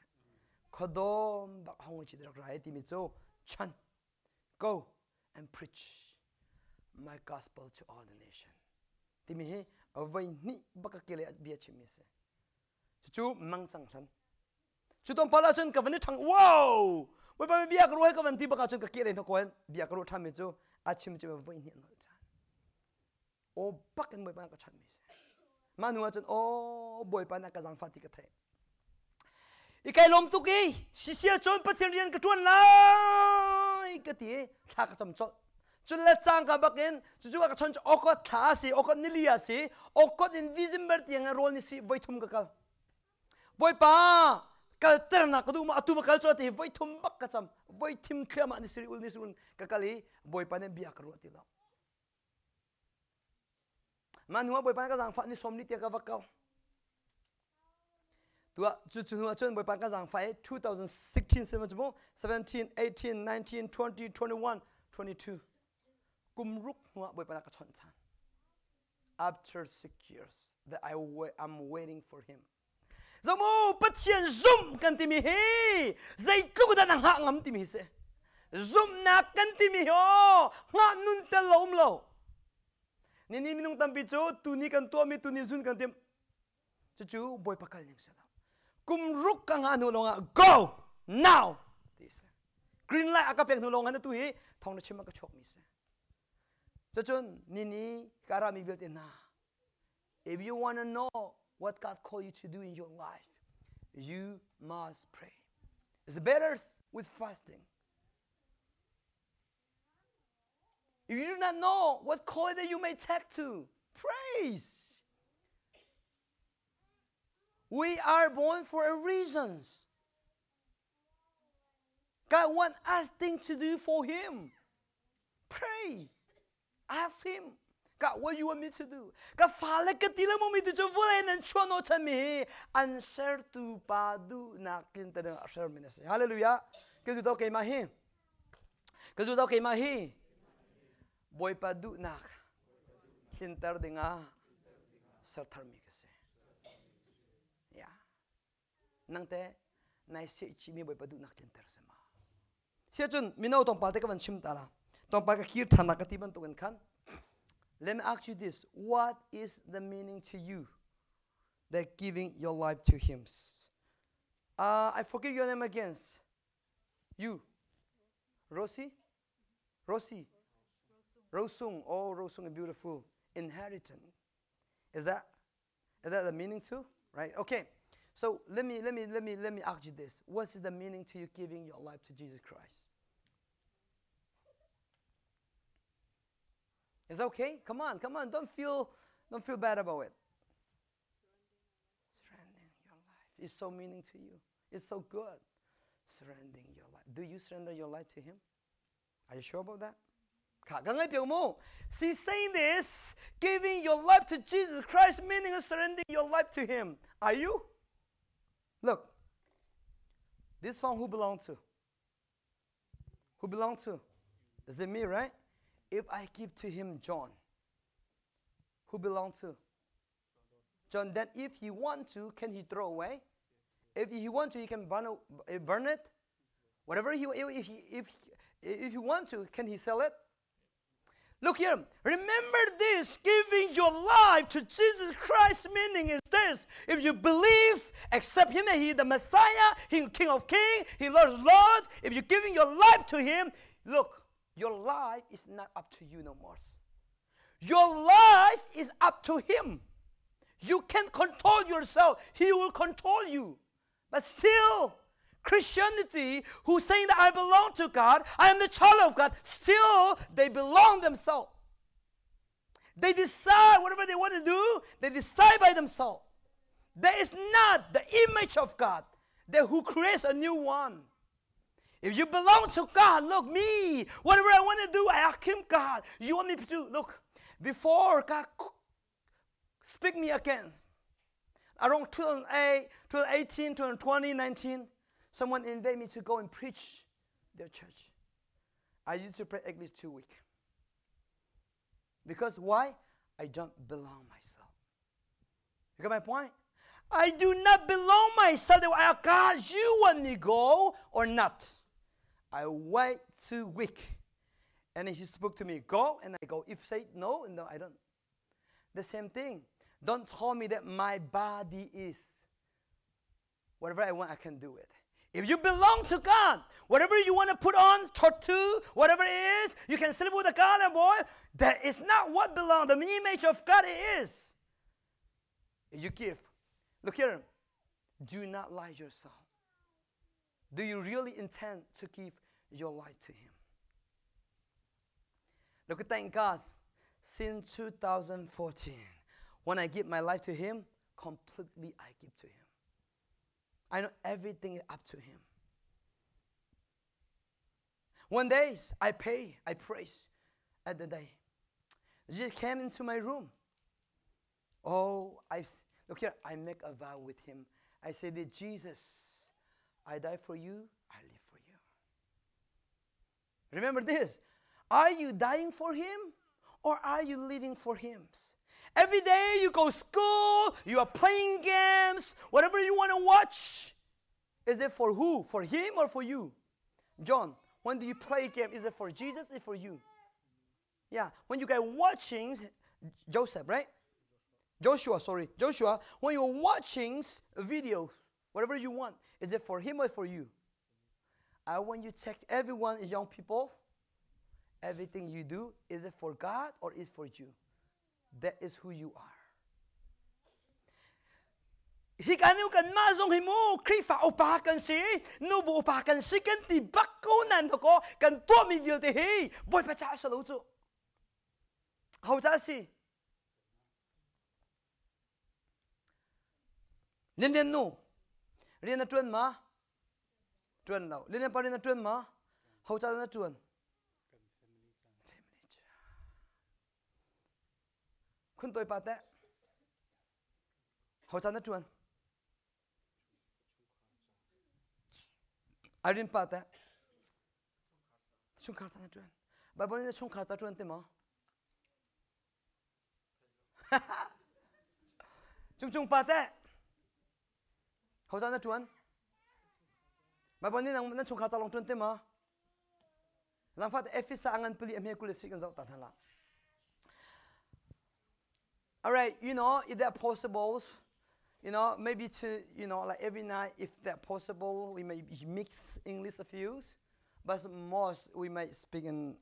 Khuadawm bak hong chi rak ra timi cu chan go and preach my gospel to all the nation timi hi voi hnih bak ka kele bia chimmi si. Cucu mang cang hlan. Cu tlawmpal ahcun ka van i ṭhang wow Bawipa bia ka ruah ka van ti bak ahcun ka keh lei hna bia ka ruah ṭhanmi cu a chim cu voi hnih nolh ṭhan. Aw bak in Bawipa ka chanmi si. Mah hnu ahcun aw Bawipa na ka zaangfah ti ka theih. I kai lawm tuk i sisia cun Pathian rian ka ṭuan lai ka ti i thla ka cam colh. Cun le cangka bakin cucu ka chon cu August thla a si, August nili a si, August in December tiang rawl ni si voi thum ka kal. Bawipa kalternak ka duh ma atu ma kal cu ti voi thum bak ka cam voi thim thliahmah ni siri ul ni siri ka kal i Bawipa nih bia ka ruah ti lo. Mah hnu ah Bawipa ka zaangfah ni sawm ni tiah ka va kal. Tuah cu cu hnu ah cun Bawipa ka zaangfah i 2016 17 18 19 20 21 22 kum ruk hnu ah Bawipa ka chawnh ṭhan. After 6 years that I am waiting for him. Zomu Pathian zumh kan timi hi zeitluk dah na hngah ngam timi hi si. Zumhnak kan timi hi aw hngah nun tel lo um lo. Nini minung tampi cu tuni kan tuahmi tuni zun kan tim. Cucu Bawipa kal ning si lo. Kum ruk ka ngah hnu lawngah go now ti si. Green light a ka pek hnu lawngah na tu hi thawng na chim a ka chuakmi si. Cucun nini ka rami vialte hna if you want to know what God called you to do in your life, you must pray. It's better with fasting. If you do not know what call that you may take to, praise. We are born for a reason. God wants us things to do for Him. Pray. Ask Him. God, what you want me to do? Ka fale ka ti le mi tu cu vulei nan chuan o chan mi hi an sertu pa duhnak tlin te ding a ser mi na si. Hallelujah. Ka zu to keimah hi. Ka zu to keimah hi. Bawipa duhnak tlinter dingah ser tharmi ka si. Yeah. Nang te nai seh chihmi Bawipa duhnak tlinter si ma. Sia cun mino tongpal te ka van chim ta la. Tongpal ka kir than ka ti bantuk in khan. Let me ask you this. What is the meaning to you that giving your life to him? I forgive your name again. You. Rosie? Rosie? Rosung. Oh, Rosung is beautiful. Inheritance. Is that the meaning too? Right? Okay. So let me let me let me let me ask you this. What is the meaning to you giving your life to Jesus Christ? It's okay. Come on, come on. Don't feel bad about it. Surrendering your life is so meaning to you. It's so good. Surrendering your life. Do you surrender your life to Him? Are you sure about that? She's saying this, giving your life to Jesus Christ, meaning surrendering your life to Him. Are you? Look, this phone who belong to? Who belong to? Is it me, right? If I give to him John, who belong to? John, then if he want to, can he throw away? If he want to, he can burn it. Whatever he, if he want to, can he sell it? Look here. Remember this giving your life to Jesus Christ meaning is this. If you believe, accept him that he is the Messiah, he King of Kings, he Lord of Lords. If you're giving your life to him, look, your life is not up to you no more. Your life is up to him. You can't control yourself. He will control you. But still, Christianity, who saying that I belong to God, I am the child of God, still they belong themselves. They decide whatever they want to do, they decide by themselves. That is not the image of God, that who creates a new one. If you belong to God, look, me, whatever I want to do, I ask Him, God, you want me to do? Look, before God speak me against, around 2008, 2018, 2020, 19, someone invited me to go and preach their church. I used to pray at least 2 weeks. Because why? I don't belong myself. You got my point? I do not belong myself. God, you want me go or not? I wait 2 week. And he spoke to me, go, and I go. If say no, no, I don't. The same thing. Don't tell me that my body is whatever I want, I can do it. If you belong to God, whatever you want to put on, tattoo, whatever it is, you can sleep with a God and boy. That is not what belong. The image of God it is. You give. Look here. Do not lie yourself. Do you really intend to give your life to Him? Look, thank God. Since 2014, when I give my life to Him, completely I give to Him. I know everything is up to Him. One day I pay, I praise at the day. Jesus came into my room. Oh, I look here, I make a vow with him. I say that Jesus, I die for you, I live for you. Remember this. Are you dying for him or are you living for him? Every day you go school, you are playing games, whatever you want to watch. Is it for who? For him or for you? John, when do you play game? Is it for Jesus or for you? Yeah, when you guys watching Joseph, right? Joshua, sorry, Joshua, when you're watching video, whatever you want, is it for him or for you? I want you to check everyone, young people, everything you do, is it for God or is it for you? That is who you are. Hi kan nu kan mah zong hi mu Khrihfa upa kan si nubu upa kan si kan ti bak ko nan ko kan tuahmi vialte hi Bawipa caah si lo cu ho caah si Lian Lian nu rian na ṭuan ma ṭuan lo Lian Lian pa rian na ṭuan ma ho caah na ṭuan family Khun toi pa teh ho caan na ṭuan Irene pa teh chungkhar caan na ṭuan Bible nih chungkhar ca ṭuan ti maw Cungcung pa teh ho caan na ṭuan Bible nih nan chungkhar ca lawng ṭuan ti maw Zangfah Efesa angan pali a hme kul si kan zoh ta hna la. All right, if that possible, maybe to, like every night, if that possible, we may mix English a few, but most we might speak in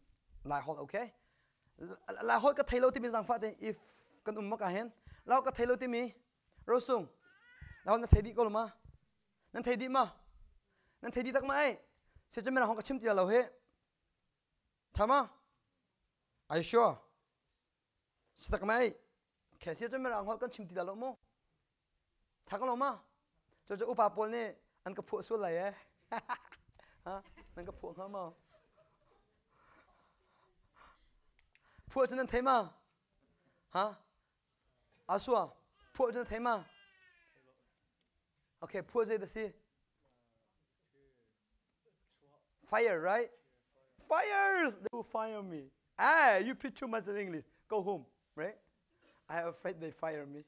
Lai holh, okay? Lai holh ka thei lo timi zangfah te if kan um mak ahhin lau ka thei lo timi rosung lau na thei dih ko lo ma nan thei dih ma nan thei dih tak ma ai se cun hong ka chim ti lo he thama are you sure tak ma ai okay se cun mirang hol kan chim ti lo mu tha ko lo ma cu cu upa pawl nih an ka phuah sual lai eh ha nan ka phuah hnga ma phuah cu nan thei ma ha Asua, phuah cu na thei ma? Okay, phuah zei da si? Fire, right? Fires! They will fire me. Ah, you preach too much in English. Go home, right? I am afraid they fire me.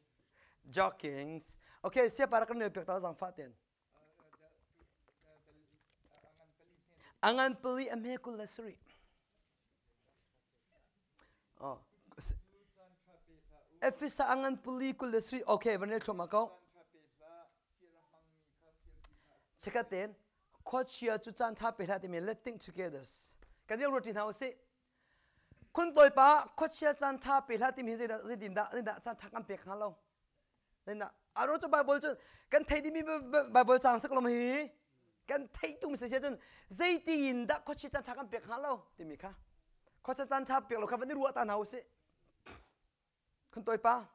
Joking. Okay, siya para kan pek ta zang fa ten. Angan pali ame kul la sri. Oh. Efesa angan pali kul le sri. Okay, vanel thoma ko. Chekaten khuachia cu caan tha pe hlah timi let think together. Kan yang roti hna usih. Khun toi pa khuachia caan tha pe hlah timi zeidah zeitindah zeidah caan tha kan pek hnga lo. Zeidah aro cu Bible cu kan thei dimi Bible caang sak lo hi kan theih tung si cun zeitin dah khuachia caan tha kan pek hnga lo timi kha khuachia caan tha pek lo kha van i ruah ta hna usih. Khun toi pa.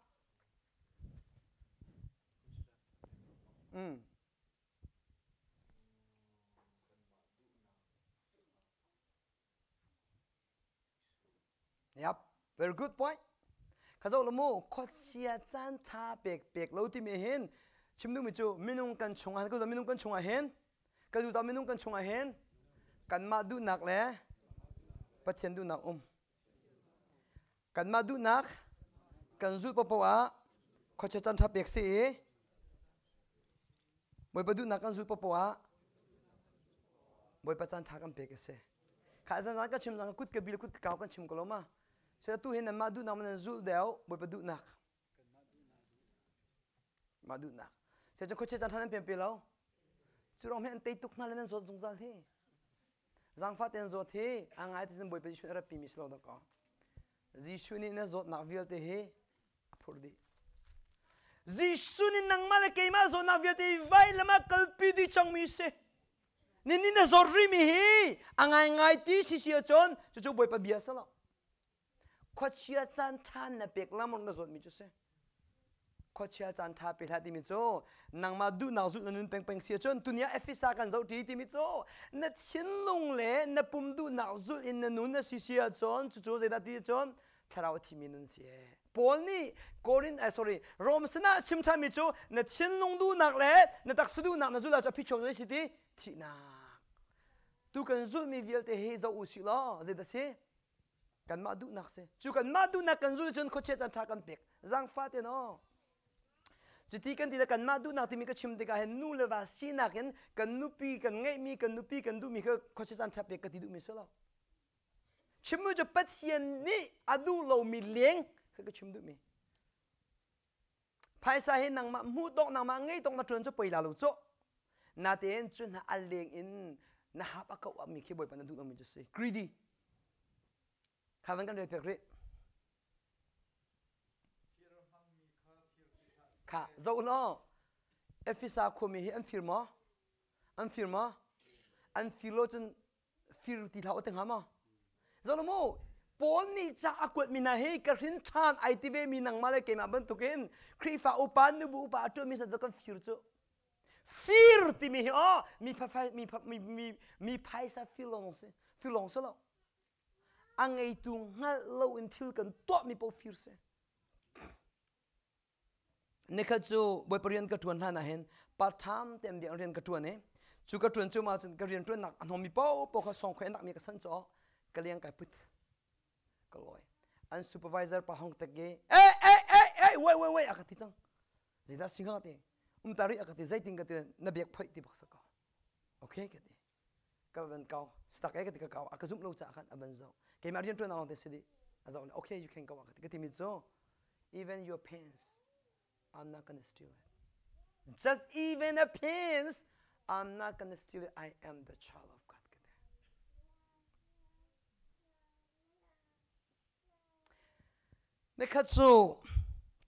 Yep, very good point. Kha zo mu khuachia caan tha pek pek lo timi hin chim duhmi cu minung kan chungah ka minung kan chungah hin ka duh minung kan chungah hin kanmah duhnak le Pathian duhnak um. Kanmah duhnak. Kan zulh paohpaoh ah khuachia caan ṭha pek si i Bawipa duhnak kan zulh paohpaoh ah Bawipa caan ṭha kan pek a si. Kha zan ka chim zang kut ka bil kut ka kau kan chim ko lo ma. So tu hin nanmah duhnak man nan zulh deuh Bawipa duhnak. Mah duhnak. So cu khuachia caan ṭha nan pem pe lo. Cu rong hi an tei tuk hna le nan zawt zungzal hi. Zaangfah tein zawt hi a ngai ti Bawipa Jesuh nih a rat pimi si lo dakaw. Jesuh nih na zawtnak vialte hi a phurh dih. Jesuh nih nangmah le keimah zawtnak vialte hi vailam ah kalpi dih cangmi si. Nini na zawt rihmi hi a ngaingai ti si si ahcun cucu Bawipa bia si lo. Khuachia caan ṭha na pek lamang na zawtmi cu si. Khuachia caan ṭha pe hlah timi cu nangmah duhnak zulh na nun pengpeng si ahcun tuni ah Efesa kan zoh ṭi timi cu na thinlung le na pum duhnak zulh in na nun a si si ahcun cucu zeidah ti ahcun thlarau a thimi nun si ee. Paul nih Korin eh, sorry Rom sinah chim ṭhanmi cu na thinlung duhnak le na taksa duhnak na zulh ahcun a phichuak zei si ti thihnak. Tu kan zulhmi vialte hi zoh u sih law zeidah si? Kanmah duhnak si. Cu kanmah duhnak kan zulh cun khuachia caan ṭha kan pek. Zaangfah te no. Cuti kan ti le kanmah duhnak timi ka chim tikah hin nu le va sinak in kan nupi kan ngeihmi kan nupi kan duhmi kha khuachia caan ṭha pek ka ti duhmi si lo. Chimmi cu Pathian nih a duh lomi leng kha ka chim duhmi. Phaisa hi nangmah hmuh tawk nangmah ngei tawk na ṭuan cu poi la lo cu. Natein cu hna a leng in na hap a koh mi khi Bawipa na duh lomi cu si. Greedy. Kha van kan rel piak rih. Kha zoh law Efesa khuami hi an fir maw? An fir maw? An fir lo cun fir ti hlah u ti hnga maw? Zoh mu, Paul nih ca a kuatmi hna hi ka hrin ṭhan ai ti ve mi nangmah le keimah bantukin Khrihfa upa nubu upa a ṭuanmi san kan fir cu. Fir timi hi aw mi mi mi mi mi phaisa fir lawng si fir lawng si lo. A ngeitu hngalh loin thil kan tuahmi paoh fir si. Nikhat cu Bawipa rian ka ṭuan hlan ah hin part time tein biak rian ka ṭuan i cu ka ṭuan cu ma cun ka rian ṭuannak a hnawmmi paohpaoh kha sawngkhoi an lakmi ka san cu ka liang kai put ka lawi an supervisor pa hong tek i eh eh eh eh wait wait wait a ka ti cang zeidah si hnga ti um ta rih a ka ti zeitin ka ti na biak phoih ti bak sa ko okay ka ti ka van kau stuck e ka ti ka kau a ka zumh lo caah khan a van zoh keimah rian ṭuan lawng te si dih a zoh okay you can go ka ti ka timi cu even your pants I'm not gonna steal it just even a pants I'm not gonna steal it I am the child of God ka ti Nikhat cu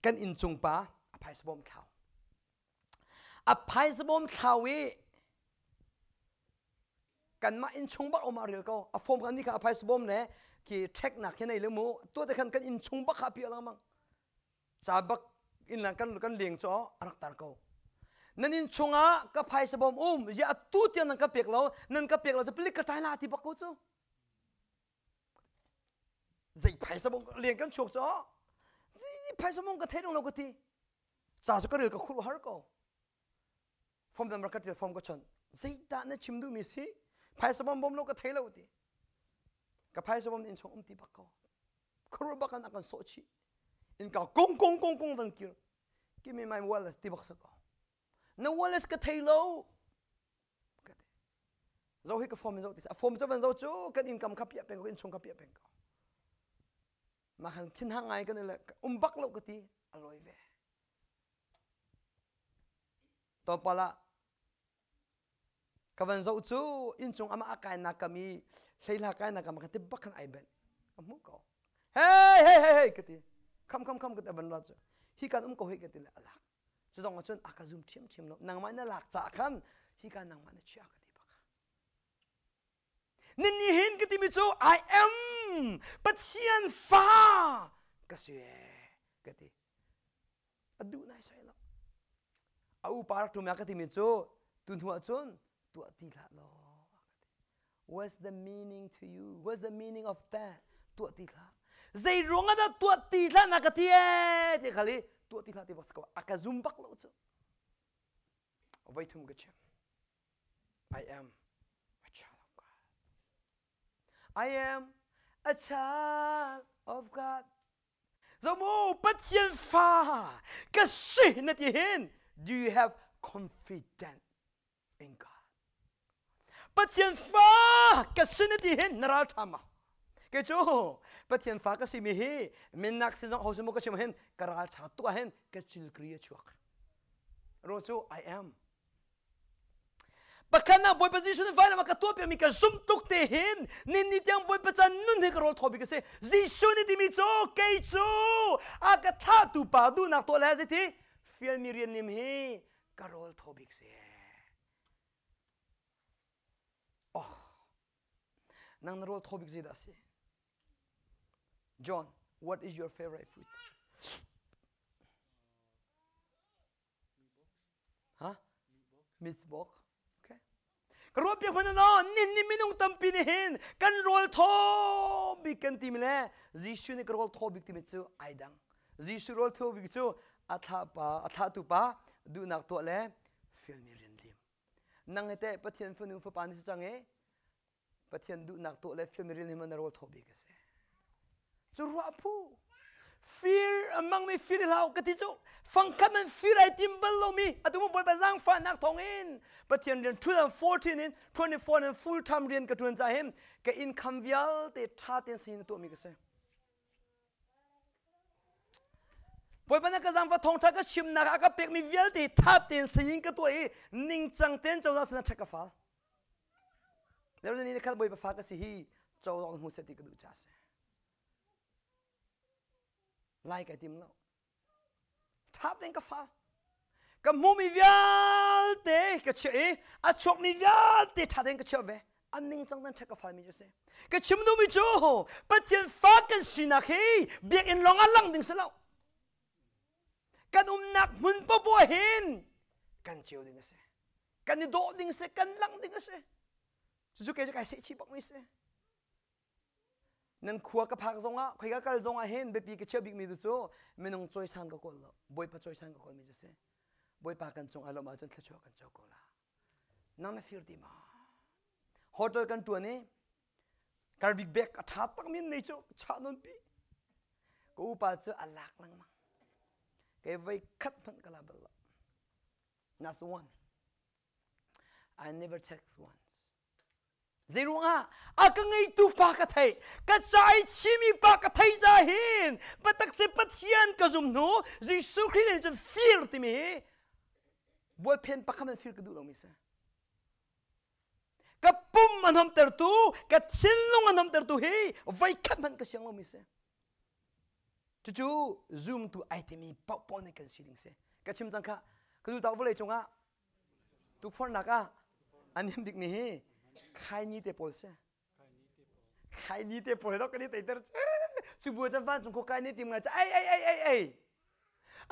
kan inncung pa a phaisa bawm thlau A phaisa bawm thlau i kanmah innchung bak um ah rel ko. A form kan ni kha a phaisa bawm le khi check nak khi nei le mu. Tuah te khan kan innchung bak kha a piah lengmang. Ca bak in lang kan kan leng cu a rak tar ko. Nan inn chungah ka phaisa bawm um zia atu tiang nan ka pek lo nan ka pek lo cu palik ka ṭai la ti bak ko cu. Zei phaisa bawm leng kan chuak cu zei phaisa bawm ka thei lo ka ti. Ca cu ka rel ka khurh har ko. Form number ka tial form ka chon. Zeidah na chim duhmi si? Phaisa bom bom lo ka thei lo ti. Ka phaisa bom in chung um ti bak ko. Khuaruah bak an kan sawh chih. In ka kung kung kung kung van kir. Give me my wallet ti bak sa ko. Na wallet ka thei lo. Ka ti. Zo hi ka form in zo ti. A form cu van zo cu kan income kha piah peng ko, in chung kha piah peng ko. Mah khan thinhang ngai kan le um bak lo ka ti a lawi ve. Tlawmpal ah ka van zoh cu inncung amah a kainak kam i hleihla kainak kam ka ti bak khan ai benh ka hmuh ko. Hey hey hey hey ka ti. Kham kham kham ka ti a van ra cu. Hi kan um ko hi ka ti le a lak. Cu zong ah cun a ka zum ṭhiamṭhiam lo. Nangmah na lak caah khan hi ka nangmah na chia ka ti bak. Nan hin ka timi cu I am Pathian fa ka si ka ti. A duh nai sai lo. A upa rak ṭum ka timi cu tu hnu ah cun tuah ti hlah law ka ti. What's the meaning to you? What's the meaning of that? Tuah ti hlah. Zei ruang ah dah tuah ti hlah na ka ti ee ti khali tuah ti hlah ti bak si ko. A ka zum bak lo cu. Voi thum ka chim. I am a child of God. I am a child of God. Zomu Pathian ka si na ti hin do you have confidence in God? Pathian fa ka si na ti hin na ral ṭha ma? Kei cu Pathian fa ka simi hi minnak sin zong ho sin maw ka chim hin ka ral ṭha tuk ah hin ka cilkri a chuak. Ro cu I am. Pakhat nak Bawipa Jesuh nih vailam ah ka tuahpiakmi ka zumh tuk te hin nin ni tiang Bawipa can nun hi ka rawl thaw bik a si. Jesuh nih timi cu kei cu a ka thlahtu pa duhnak tuah le zeiti fialmi rian nim hi ka rawl thaw bik si. Oh, nang na rawl thaw bik zeidah a si? John, what is your favorite food? Ha? Meatbox. Okay. Ka ruah piak hmanh no nin ni minung tampi nih hin kan rawl thaw bik kan timi le Jesuh nih ka rawl thaw bik timi cu ai dang. Jesuh rawl thaw bik cu a thlah pa a thlahtu pa duhnak tuah le fialmi rian lim. Nang he teh Pathian fanu fapa ni si cang i Pathian duhnak tuah le film rian hi na rawl thaw bik a si. Cu ruah phu. Fir a mangmi fir hlau ka ti cu fangkhat man fir ai tim bal lomi atu mu Bawipa zaangfahnak thawng in Pathian rian 2014 in 24 in full time rian ka tuan ca hin ka income vialte tha tein sin tuahmi ka si. Bawipa na ka zaangfah thawngtha ka chimnak a ka pekmi vialte tha tein sin ka tuah i ningcang tein cozah sinah check ka fal. There ni khat Bawipa fa ka si hi cozah hmu seh ti ka duh ca si. Lai kai tim lo. Ṭha tein ka fa. Ka hmumi vialte ka chiah i a chuakmi vialte ṭha tein ka chiah ve. An ningcang tein ṭha ka falmi cu si. Ka chim duhmi cu Pathian fa kan sinak hi biakinn lawng ah lang ding si lo. Kan umnak hmun popoh hin kan ceu ding a si. Kan i dawh ding si, kan lang ding a si. Cucu kei cu kai sehchih bakmi si. Nan khua ka phak zongah, khoika kal zongah hin biapi ka chiah bikmi tu cu minung cawisan ka kawl lo. Bawipa cawisan ka kawlmi cu si. Bawipa kan cung ai lawm ahcun thluachuah kan co ko la. Nang na fir ti ma? Hotel kan tuan i karbik bek a ṭha takmi nei cu chah nawn pi. Ka upa cu a lak lengmang. Kei voi khat hmanh ka la bal lo. Not one. I never text once. Zeiruangah a ka ngeitu pa ka theih ka ca i chimi pa ka theih ca hin patak se Pathian ka zum hnu Jesuh Khrih nih cun fir timi hi bualphen pakhat man fir ka duh lomi si ka pum a nomtertu ka thinlung a nomtertu hi voikhat hmanh ka siang lomi si Cucu zumtu ai timi paohpaoh nih kan si ding si. Ka chim cang kha ka duh vawlei cungah tukforhnak ah an him bikmi hi khaini te pawl si. Khaini te pawl dok kan i teiter cu bu chan van cung khua kai ni tim ngai ai ai ai ai ai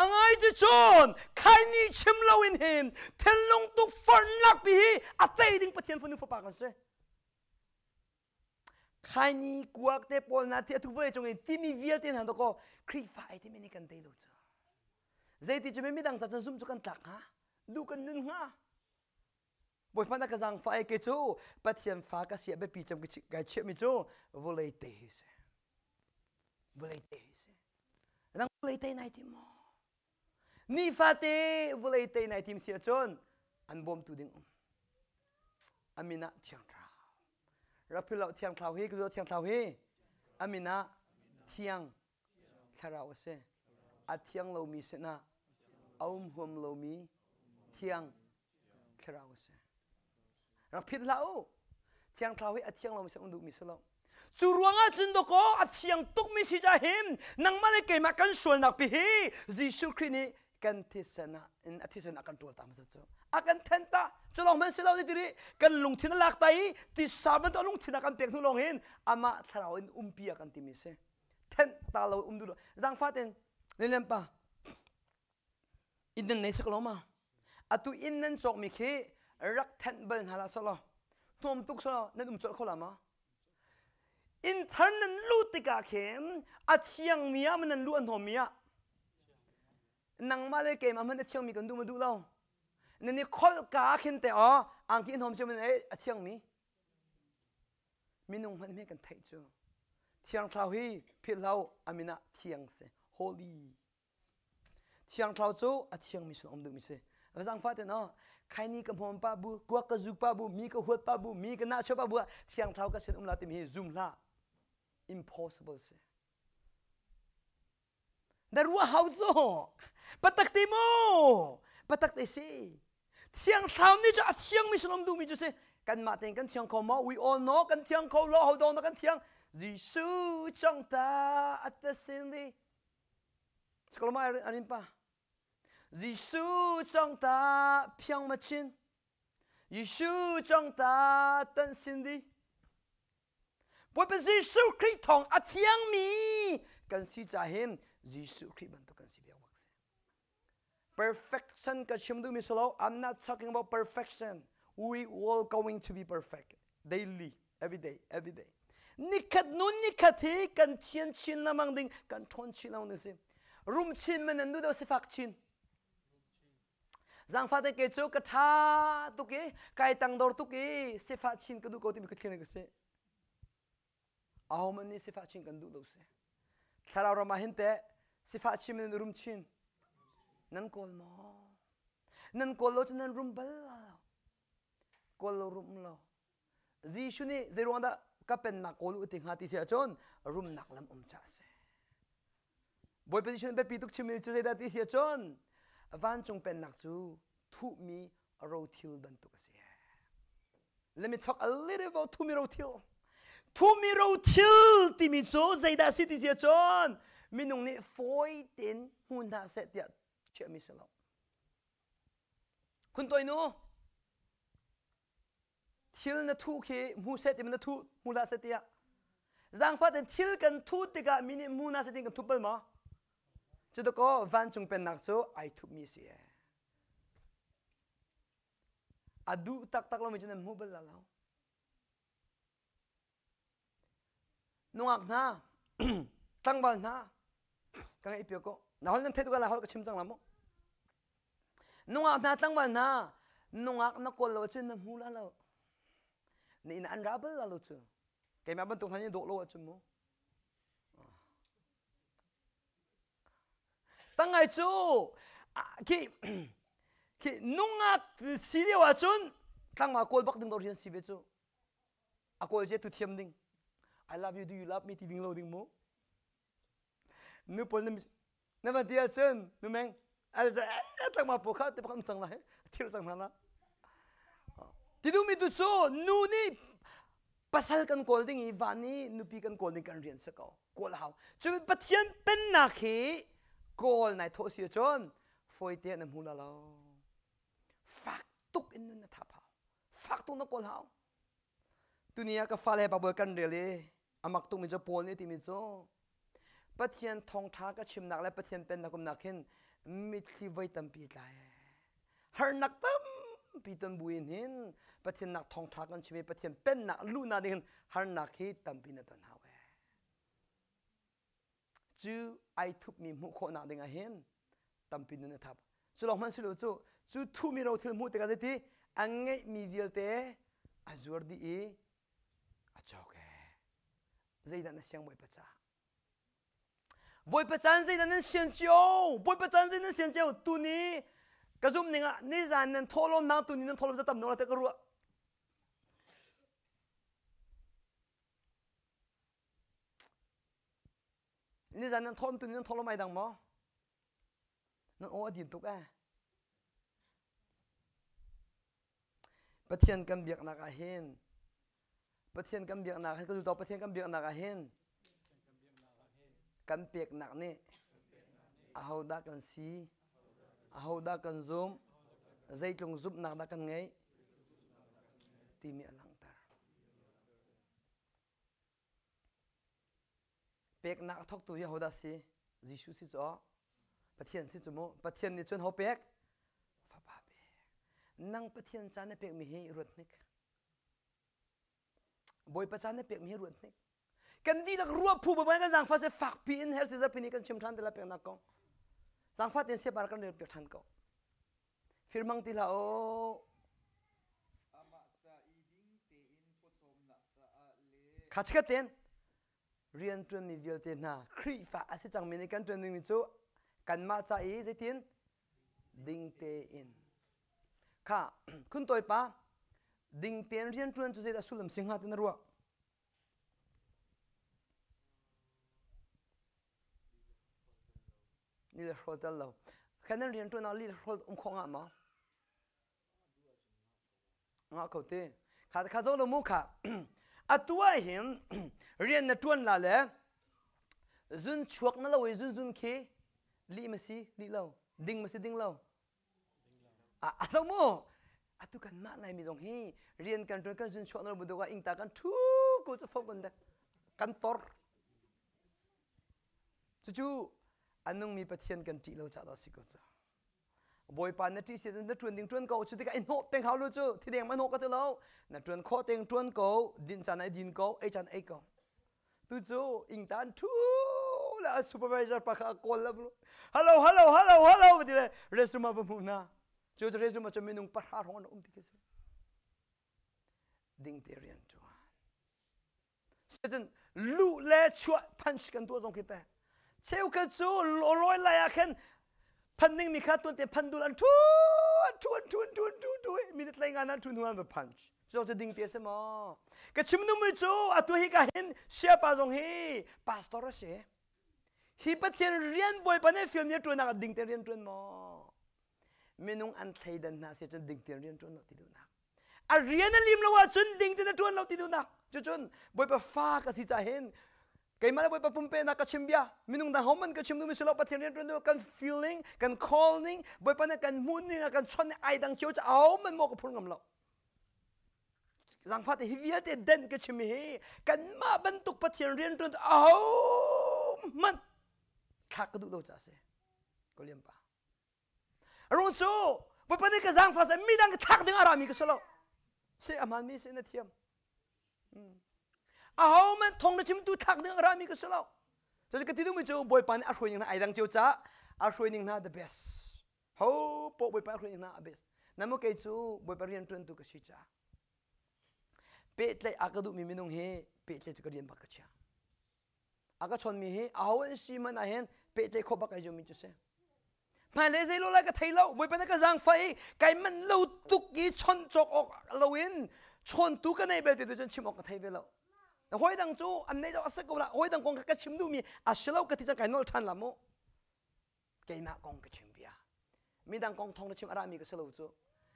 a ngai ti cun khaini chim lo in hin thinlung tukforhnak pi hi a tei ding Pathian fanu fapa kan si. Khaini kuak te pawl na ti atu vawlei cung i timi vialte hna dakaw Khrihfa ai timi nih kan tei lo cu. Zeiti cu midang ca cun zumh cu kan tlak hnga? Duh kan nun hnga? Bawipa na ka zaangfah ai ke cu Pathian fa ka si a biapi cem kai chiahmi cu vawlei tei hi si. Vawlei tei hi si. Nang vawlei tei nai tim maw? Nifate vawlei tei nai tim si ahcun an bawmtu ding um. A min ah Thiang Thlarau. Rak philh lo Thiang Thlarau hi ka Thiang Thlarau hi a min ah Thiang Thlarau a si. A thiang lomi sinah a um huam lomi Thiang Thlarau a si. Rak philh hlah u. Thiang Thlarau hi a thiang lomi sin um duhmi si lo. Cu ruangah cun dawkaw a thiang tukmi si ca hin nangmah le keimah kan sualnak pi hi Jesuh Khrih nih kan thisen ah in a thisen a kan ṭawl ta hmasa cu a kan then ta cu lawng hmanh si lo ti kan lungthin a lak ta i tisa bantuk lungthin a kan pek hnu lawng hin amah thlarau in umpi a kan timi si thenh ta lo um duh lo zaangfah ten Lilian pa Inn nan nei sak lo ma? Atu inn nan cawkmi khi rak thenh bal hna hlah selaw hnawm tuk selaw nan um colh kho la ma? Inn thar nan luh tikah khin a thiangmi ah nan luh a hnawmmi ah nangmah le keimah hmanh a thiangmi kan duh ma duh lo? Nan i kholh ka ah khin te aw angki hnawm cio man a thiangmi minung hmanh hme kan theih cu thiang thlau hi philh hlah u a min ah thiang si holy. Thiang Thlarau cu a thiangmi sin um duhmi si. Zangfah te no, khaini ka hmawm pa bu, kuak ka zuk pa bu, mi ka huat pa bu, mi ka nahchuah pa bu ah Thiang Thlarau ka sin um la timi hi zum hlah. Impossible si. Na ruah hau cu patak te mu patak te si. Thiang Thlarau nih cu a thiangmi sin um duhmi cu si. Kanmah tein kan thiang kho maw? We all know kan thiang kho lo, ho dong na kan thiang. Jesuh chong ta at sin di. Sakalama arin pa. Jesuh chong ta phiang ma chin. Jesuh chong ta tan sin di. Bawipa Jesuh Khrih thawng a thiangmi kan si ca hin Jesuh Khrih bantuk kan si ve awk si. Perfection ka chim duhmi si lo. I'm not talking about perfection. We all going to be perfect daily, every day, every day. Nikhat nun nikhat hi kan thian chin lamang ding, kan ṭhawn chin lamang ding si. Rum chin man nan duh deuh sifak chin. Zangfah te ke cu ka ṭha tuk i kai tangdor tuk i sifah chin ka duh ko timi ka thlir ka si. Ahohmanh nih sifah chin kan duh lo si. Thlarau ram ah hin teh sifah chin nan rum chin. Nan kawl maw? Nan kawl lo cu nan rum bal lo. Kawl lo rum lo. Jesuh nih zeiruang dah ka pennak kawl u ti hnga ti si ahcun rumnak lam um ca a si. Bawipa Jesuh nih biapi tuk chimmi cu zeidah ti si ahcun vancung pennak cu thuhmi rothil bantuk a si. Let me talk a little about thuhmi rothil. Thuhmi rothil timi cu zeidah a si ti si ahcun minung nih fawi tein hmu hna seh tiah chiahmi si lo. Khun toi nu, thil na thuh khi hmu seh timi na thuh hmu hlah seh tiah zaangfah tein thil kan thuh tikah mi nih hmu hna seh tiin kan thup bal maw? Cutukaw vancung pennak cu ai thupmi a si ee. A duh taktak lomi cu nan hmu bal lo. Nungak hna, tlangval hna, ka ngaih piak ko. Na hol nan theih tuk la hol ka chim cang la mu. Nungak hna, tlangval hna, nungak na kawl lo ahcun na hmu la lo. Na inn an ra bal la lo cu. Keimah bantuk hna nih dawh lo ahcun mu. Tangai cu khi khi nungak si lio ahcun tlangval kawl bak ding dawr rian si ve cu. A kawl cia tu thiam ding. I love you, do you love me ti ding lo ding mu. Nu pawl na na van ti ahcun nu meng tlangval pawl kha te pakhat cang lai thir cang hna la. Ti duhmi tu cu nu nih pasal kan kawl ding i va nih nupi kan kawl ding kan rian si ko. Kawl a hau. Cun Pathian pennak hi kawl nai thawh si ahcun fawite na hmu la lo. Fak tuk in nun na thap hau. Fak tuk na kawl hau. Tuni ah ka fale Bible kan rel i amak tukmi cu Paul nih timi cu Pathian thawngṭha ka chimnak le Pathian pennak umnak hin mitthli voi tampi tlai. Harnak tampi ton buin hin Pathian nak thawngṭha kan chim i Pathian pennak luhnak ding hin harnak hi tampi na ton hau ee. Cu ai thupmi hmuh khawhnak ding ah hin tampi nun a thap. Cu lawng hmanh si lo cu cu thuhmi rothil hmuh tikah zeiti a ngeihmi vialte a zuar dih i a cawk ee. Zeidah na siang Bawipa caah? Bawipa caan zeidah nan sian cio? Bawipa caan zeidah nan sian cio? Tuni ka zumh ning ah nizan nan thawhlawmnak tuni nan thawhlawm tam deuh la ka ruah. Nizan nan thawhlawm tuni nan thawhlawm ai dang maw? Nan aw a din tuk eh. Pathian kan biaknak ah hin Pathian kan biaknak hin ka Pathian kan biaknak ah hin kan peknak nih ahodah kan si ahodah kan zumh zeitlung zumhnak dah kan ngeih timi a langhter Peknak a thawktu hi ahodah si? Jesuh si cu Pathian si cu mu. Pathian nih cun ho pek? Fapa pek. Nang Pathian ca na pekmi hi ruat hnik. Bawipa ca na pekmi hi ruat hnik. Kan dihlak ruah phu babai kan zaangfah se fakpi in hersi zarpi ni kan chim ṭhan te la peknak kong. Zaangfah tein separ kan rel piak ṭhan ko. Fir hmang ti hlah u. Amah ca i ding tein pawcawmnak caah le Kha chikkhat tein rian ṭuanmi vialte hna Khrihfa a si cangmi nih kan ṭuan dingmi cu Kanmah ca i zeitin? Ding tein. Kha khun tawi pa ding tein rian ṭuan cu zeidah sullam si hnga ti na ruah? Li le hrawl tel lo. Khan nan rian ṭuan ah li le hrawl um khawh ngah maw? Ngah ko te. Kha kha zo lo mu kha. Atu ah hin rian na ṭuan la le zun chuak na lo i zun zun khi li ma si li lo ding ma si ding lo a zo mu atu kan mah lai mi zong hi rian kan ṭuan kan zun chuak na lo bu duk ah ingta kan ṭhu ko cu fo kan dek kan tor Cucu a nungmi Pathian kan ṭih lo caah dah si ko cu. Bawipa na ṭih si na ṭuan ding ṭuan ko cu tikah i hnawh peng hau lu cu thideng ma hnawh ka ti lo na ṭuan khawh teng ṭuan ko din caan ai din ko ei caan ei ko tu cu ingtan ṭhu la supervisor pa kha a kawl la hello hello hello hello ti le restroom ah va hmuh hna cu restroom ah cun minung pahra hrawng an um ti khi si ding te rian ṭuan Cun luh le chuah punch kan tuah zong khi te. Cheukhat cu lawi lai ah khan phan ding mi kha tuan te phan dul an thu an thu an thu an thu an thu thu minute lei nga nan thu hnu an va punch. Cu cu ding te a si maw? Ka chim nu mi cu atu hi ka hin siapa zong hi pastor a si. Hi Pathian rian Bawipa nih film ni ṭuan ah ding te rian ṭuan maw? Minung an thleidan hna si cun ding te rian ṭuan lo ti duhnak. A rian a lim lo ahcun ding te na ṭuan lo ti duhnak. Cucun Bawipa fa ka si cah hin keimah le Bawipa pumpenak ka chim bia minung dang homan ka chim duhmi si lo Pathian rian ṭuan duh kan feeling kan calling Bawipa nih kan hmuh ning kan chon ning ai dang cio ca ahohmanh maw ka phur ngam lo zangfah te hi vialte den ka chim hi kanmah bantuk Pathian rian ṭuan ahohmanh thlak ka duh lo ca si ko liam pa Rung cu Bawipa nih ka zaangfah seh midang ka thlak ding a rami ka si lo. Si a hmaanmi si na thiam. Aho man thong na chimtu thlak ding a rami ka si lo. Cucu ka ti duhmi cu Bawipa nih a hruai ning hna ai dang cio caah a hruai ning hna the best. Ho po Bawipa a hruai ning hna a best. Namu kei cu Bawipa rian ṭuantu ka si caah pehtlaih a ka duhmi minung hi pehtlaih cu ka rian bak ka chia. A ka chawnmi hi aho an si hmanh ah hin pehtlaih khawh bak ai zuammi cu si. Hmailei zei lo lai ka thei lo, Bawipa na ka zaangfah i kai manh lo tuk i chawnh cawk awk loin chawntu ka nei belte tu cun chim awk ka thei ve lo. Hawi dang cu an nei dawh a si ko la, hawi dang kong kha ka chim duhmi a si lo ka ti cang kai nolh ṭhan la mu. Keimah kong ka chim bia. Midang kong thong na chim a rami ka si lo cu.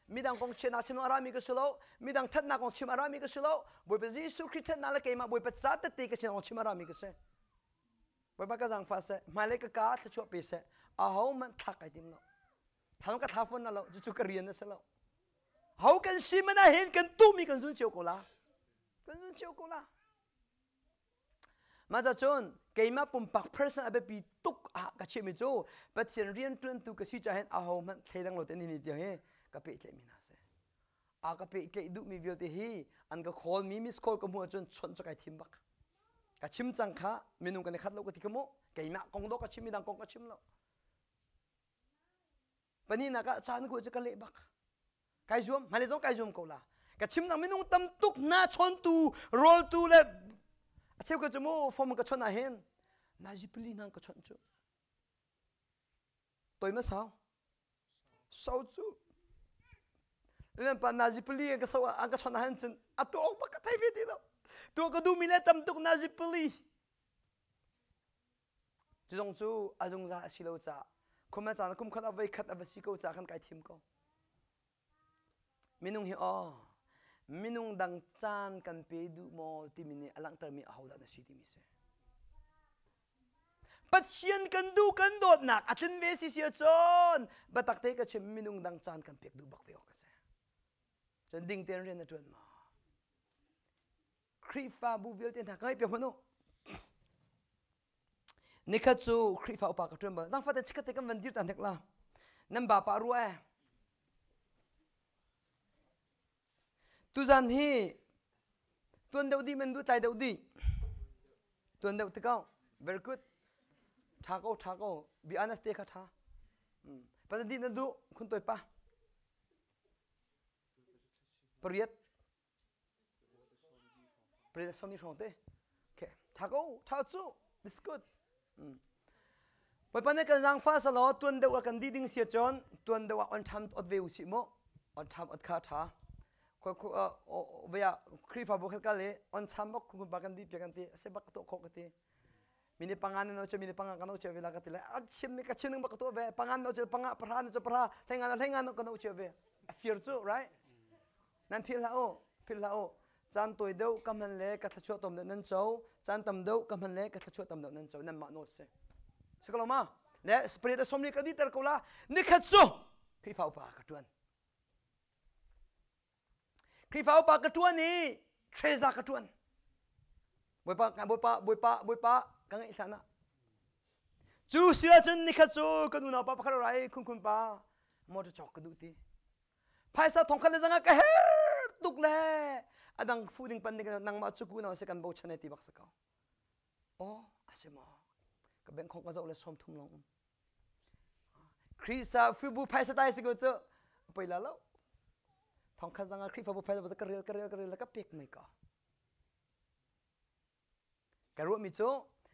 Midang kong chiatnak chim a rami ka si lo. Midang ṭhatnak kong chim a rami ka si lo. Bawipa Jesuh Khrih ṭhatnak le keimah Bawipa ca tette ka sin kong chim a rami ka si. Bawipa ka zaangfah seh, hmailei ka ka thluachuah pe seh. Ahohmanh thlak kai tim lo. Thang ka thla fawn na lo, cucu ka rian a si lo. Ho kan si man ah hin kan tuhmi kan zun cio ko la. Kan zun cio ko la. Mah cun keimah pumpak person a biapi tuk ah ka chimmi cu Pathian rianṭuantu ka si caah hin ahohmanh thleidang lo te ni ni tiang hi ka pehtlaihmi hna si. A ka pehtlaih duhmi vialte hi an ka call mi miss call ka hmuh ahcun chawnh cu kai thim bak. Ka chim cang kha minung kan i khat lo ka ti kha mu. Keimah kong dawh ka chim midang kong ka chim lo. Pahnihnak ah caan ku cu ka leh bak. Kai zuam, hmailei zong kai zuam ko la. Ka chim nang minung tam tuk na chawntu, rawltu le a cheu ka cu mu form ka chawnh ah hin nazi pali hna ka chawnh cu. Toi ma sau? Sau cu. Nan pa nazi pali ka sau an ka chawnh ah hin cun a tu awk bak ka thei ve ti lo. Tu ka duhmi le tam tuk nazi pali. Cu zong cu a zungzal a si lo caah khuma caan kum khat a voi khat a va si ko caah khan kai thim ko. Minung hi aw minung dang caan kan pe duh maw timi nih a langhtermi ahodah na si timi si. Pathian kan duh kan dawtnak a tlin ve si si ahcun biatak te ka chim minung dang caan kan pek duh bak ve awk a si. Cun ding tein rian na ṭuan maw? Khrihfabu vialte hna ka ngaih piak hmanh u. Nikhat cu Khrihfa upa ka ṭuan bal. Zangfah te chikkhat te kan van dir ta hnek la. Nan ba pa rua eh. Tuzan hi tuan deuh dih man duh tlai deuh dih. Tuan deuh te ko. Very good. Tha ko tha ko. Be honest te kha tha. Pasal di na duh khun toi pa. Pariat. Pariat sawmi hrawng te. Okay. Tha ko, tha cu. This good. Bawipa nih kan zaangfah selaw tuan deuh ah kan dih ding si ahcun tuan deuh ah on ṭham ot ve usih mu. On ṭham ot kha a ṭha. Vei ah Khrihfabu khat kal i on cham bak khun pa kan dih piak kan ti a si bak ka tuah khawh ka ti. Mini panga na che mini panga ka no che ve la ka ti le a chim ni ka chim ning bak ka tuah ve panga no che panga pahra no che pahra hleinga no hleinga no ka no che ve a fir cu right nan philh hlah u philh hlah u caan tawi deuh ka hman le ka thluachuah tom deuh nan co caan tam deuh ka hman le ka thluachuah tam deuh nan co nan mah nawl si si ko lo ma le spirit a somli ka diter ko la nikhat cu Khrihfa upa ka tuan Khrihfa upa ka tuan i treza ka tuan Bawipa Bawipa Bawipa Bawipa ka ngaih hlan ah cu si ahcun nikhat cu kan unau pa pakhat rai khun khun pa motor cawk ka duh ti phaisa thong khat le zanga ka her tuk le adang fu ding pan ding nangmah cu ku na se kan bochan ti bak sa ko oh ase mo ka bank khong ka zoh le som thum long um Khrihsa fibu phaisa tai si ko cu poi la lo thong khat zanga Khrihfa bu phaisa ka rel ka rel ka rel ka pek mai ka ka ruah mi cu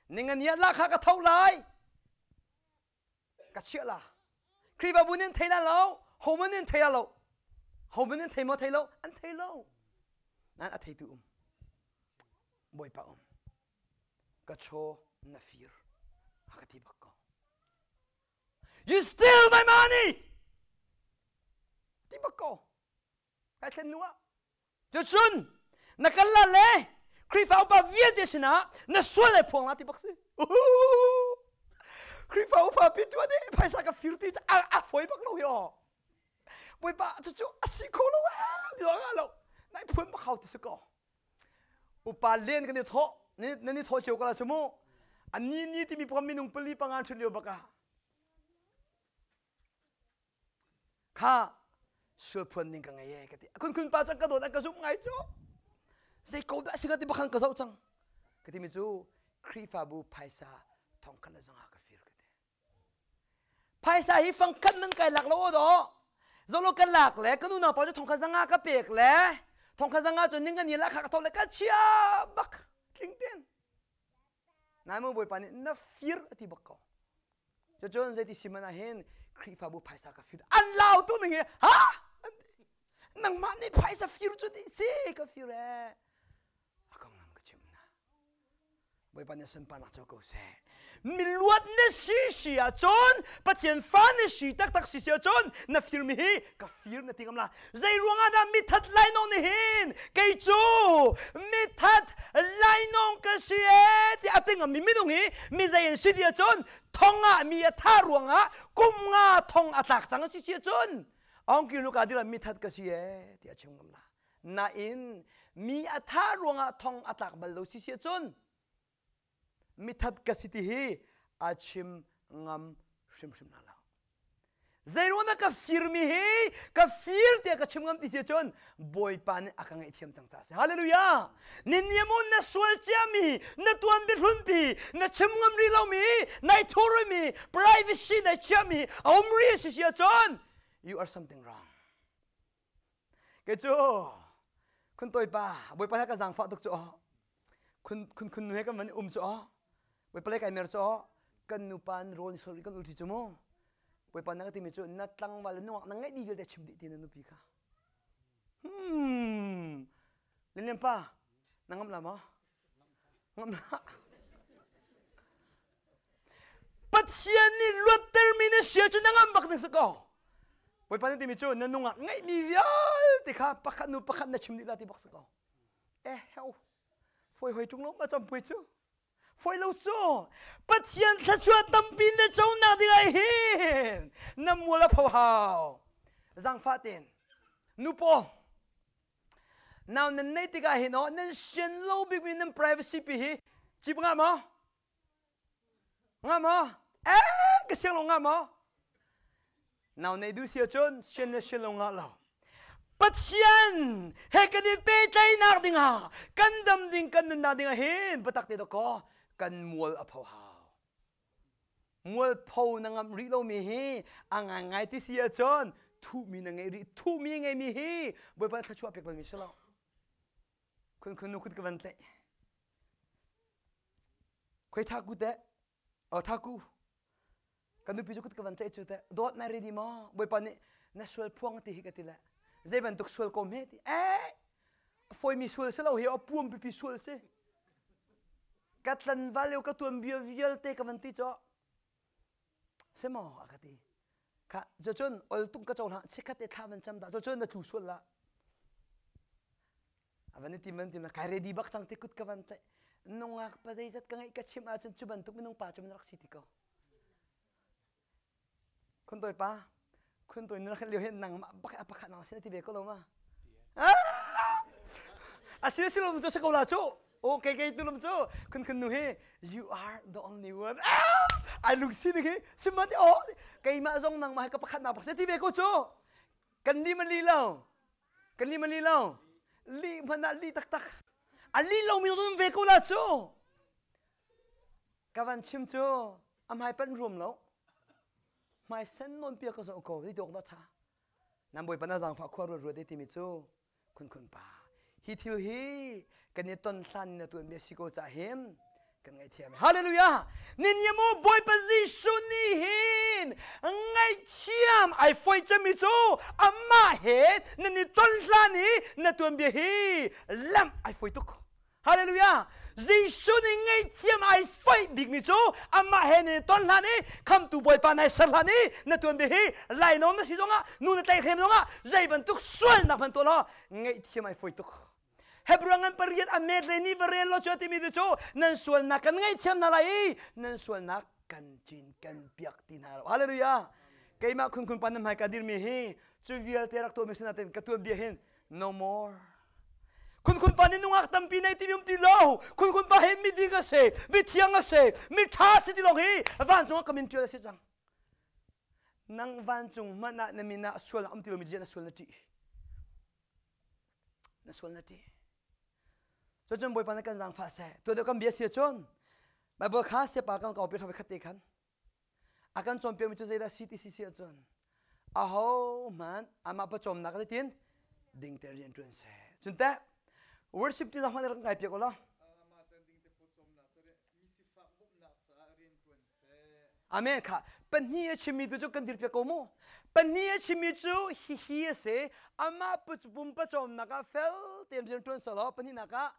ningani la kha ka tho lai ka chiah la Khrihfabu nih an thei la lo homan nih an thei la lo homan nih an thei maw thei lo an thei lo nan a theitu um Bawipa um ka chaw na fir a ka ti bak ko you steal my money ti bak ko kai thlen nu ah Cucun na kal la le Khrihfa upa vialte sinah na sual ai phuang la ti bak si. Khrihfa upa pi tuan i phaisa ka fir ti a a foi bak lo hi aw. Bawipa cucu a si kho lo eh ti nga lo. Nai phuan bak hau ti si ko. Upa len kan i thawh nan i thawh cio ko la chu mu. Ani ni timi pakhat minung pali panga ṭhut lio bak ah Kha sualphuan ning ka ngei ee ka ti. Khun khun pa cu ka dawt a ka zumh ngai cu. Zei ko dah si ka ti bakhan ka zoh cang. Ka timi cu Khrihfabu phaisa thongkhat le zanga ka fir ka ti. Phaisa hi fangkhat man kai lak lo aw daw. Zolo kan lak le kan unau pa cu thongkhat zanga ka pek le thongkhat zanga cu ning kan ni la kha ka tho le ka chia bak tling ten. Nai mu Bawipa nih na fir a ti bak ko. Cucun zeiti si man ah hin Khrihfabu phaisa ka fir. An lau tu ning hi ha nangmah nih phaisa fir cu ti si ka fir ee. A konglam ka chim na. Bawipa nih sunparnak co ko seh. Miluat na si si ahcun Pathian fa na si taktak si si ahcun na firmi hi ka fir na ti ngam la. Zei ruangah dah mithat lainawng nih hin kei cu mithat lainawng ka si ee ti a ti ngammi minung hi mi zei an si ti ahcun thong ah mi a thah ruangah kum nga thong a tlak cang a si si ahcun ongki luka dila mithat ka si ee ti a chim ngam la. Nain mi a thah ruangah thong a tlak bal lo si si ahcun mithat ka si ti hi a chim ngam hrimhrim hna lo. Zeiruang dah ka firmi hi ka fir tiah ka chim ngam ti si ahcun Bawipa nih a ka ngaihthiam cang caah a si. Hallelujah! Niniam na sual ciami, na tuan biahlunpi, na chim ngam rih lomi, nai thurimi, privacy nai chiahmi a um rih a si si ahcun you are something wrong. Kei cu khun tawi pa Bawipa he ka zaangfah tuk cu aw khun khun khun nu he kan van um cu aw Bawipa le kai mer cu aw kan nupa an rawl sori kan ulṭi cu mu Bawipa na ka timi cu na tlangval le nungak na ngeih dih vialte chim dih ti na nupi kha hmm Lian pa na ngam la maw ngam la Pathian nih luattermi na si ahcun na ngam bak ding si ko. Bawipa nih timi cu na nungak ngeihmi vialte kha pakhat nu pakhat na chim dih la ti bak si ko. Eh heu foi hoi ṭung lo ma campui cu. Foi lo cu Pathian thluachuah tampi na conak ding ah hin na mual a pho hau. Zangfah ten nu pawl Now nan neih tikah hin aw nan sian lo bikmi nan privacy pi hi cip nga maw? Nga maw? Eh ka siang lo nga maw? Now nei du si ahcun sian le sian lo nga lo. Pathian he kan i pehtlaihnak dingah kan dam ding kan nunnak dingah hin biatak te dakaw kan mual a pho hau. Mualpho na ngamh rih lomi hi a ngaingai ti si ahcun thuhmi na ngei rih thuhmi ngeimi hi Bawipa thluachuah pek balmi si lo. Khun khun nu khut ka van tlaih. Khoi tha ku teh? O tha ku. Ka nupi cu kut ka van tlaih cu teh dawt na ready maw? Bawipa nih na sual phuang ti hi ka ti le zei bantuk sual ko hme ti eh fawimi sual si lo hi a puam pipi sual si ka tlanval lio ka tuanbia vialte ka van ti cu si maw a ka ti kha cun ol tung ka co hlah chikkhat te thla van cam dah cun na tlu sual la a van i tim van tim kai ready bak cang ti kut ka van tlaih nungak pa zeizat ka ngeih ka chim ahcun cu bantuk minung pa cu min rak si ti ko khun toi pa khun toi nu rak lio hin nangmah bak a pakhat nang sin ti ve ko lo ma a sin si lom cu si ko la cu o kei kei tu lom cu khun khun nu hi you are the only one ai lung si ni khi simati o keimah zong nangmah ka pakhat na bak se ti ve ko cu kan li man li lo kan li man li lo li hmanh ah li taktak a li lo mi zong ve ko la cu Ka van chim cu a hmai panh ruam lo. Hmai sen nawn pia ka zoh ko ti dawk dah tha. Nan bawipa na zaangfah khua ruat ruat timi cu khun khun pa. Hi thil hi kan i ton hlan na tuan bia si ko ca hin kan ngaihthiam. Hallelujah! Nin yamu Bawipa Jesuh nih hin ngaihthiam ai foi cemi cu amah he nan i ton hlan i na tuan bia hi lamh ai foi tuk. Hallelujah! Jesuh nih ngaihthiam ai foih bikmi cu amah he nan i ton hlan i khamtu Bawipa nai ser hlan i na tuanbia hi lainawng na si zongah nu na tlaihhrem zongah zei bantuk sualnak hmanh tuah law ngaihthiam ai foi tuk. Hebrew ngan pariat a met le ni va rel law cu timi cu nan sualnak kan ngaihthiam hna lai i nan sualnak kan cin kan piak ti hna lo. Hallelujah! Keimah khunkhun pan na hmai ka dirmi hi cu vialte rak tuahmi sinain ka tuanbia hin no more. Khunkhun pa nih nungak tampi nei timi um ti lo. Khunkhun pa hi miding a si, mithiang a si, miṭha si ti lawng hi vancung ah ka min ṭial a si cang. Nang vancung hmanh ah na min ah sual um ti lomi na sual na ṭih. Na sual na ṭih. Cucun Bawipa na kan zaangfah seh. Tuah deuh kan bia si cun Bible kha siapa kan kau pi khat te khan A kan cawnpiakmi cu zeidah si ti si si ahcun ahohmanh amah pawcawmnak zeitin ding tein rian ṭuan seh. Cun teh worship ti zong rak ngai piak ulaw. Amen kha pahnih a chimmi tu cu kan dirpiak ko mu. Pahnih a chimmi cu hihi a si amah pum pawcawmnak ah fel tein rian ṭuan selaw pahnihnak ah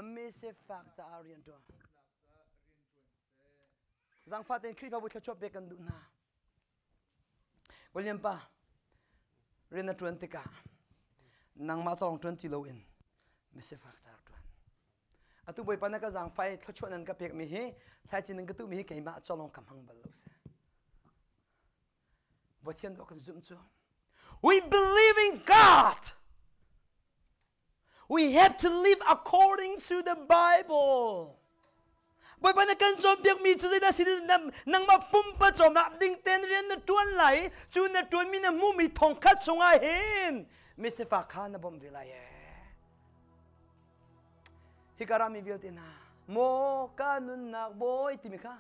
mi sifak caah rian ṭuan. Zaangfah tein Khrihfabu thluachuah pek kan duh hna. William pa, rian na ṭuan tikah nangmah cawng ṭuan ti loin misifak ca rak ṭuan. Atu Bawipa na ka zaangfah i thluachuah nan ka pekmi hi thlaici nan ka tuhmi hi keimah cawlong ka hmang bal lo seh. Pathian dawh kan zumh cu. We believe in God. We have to live according to the Bible. Bawipa na kan cawnpiakmi cu zeidah si nangmah pumpa cawmnak ding ten rian na ṭuan lai cu na ṭuanmi na hmuhmi thongkhat chungah hin misifak kha na bawmh ve lai ee. Hika rami vialte hna maw ka nunnak bawi timi kha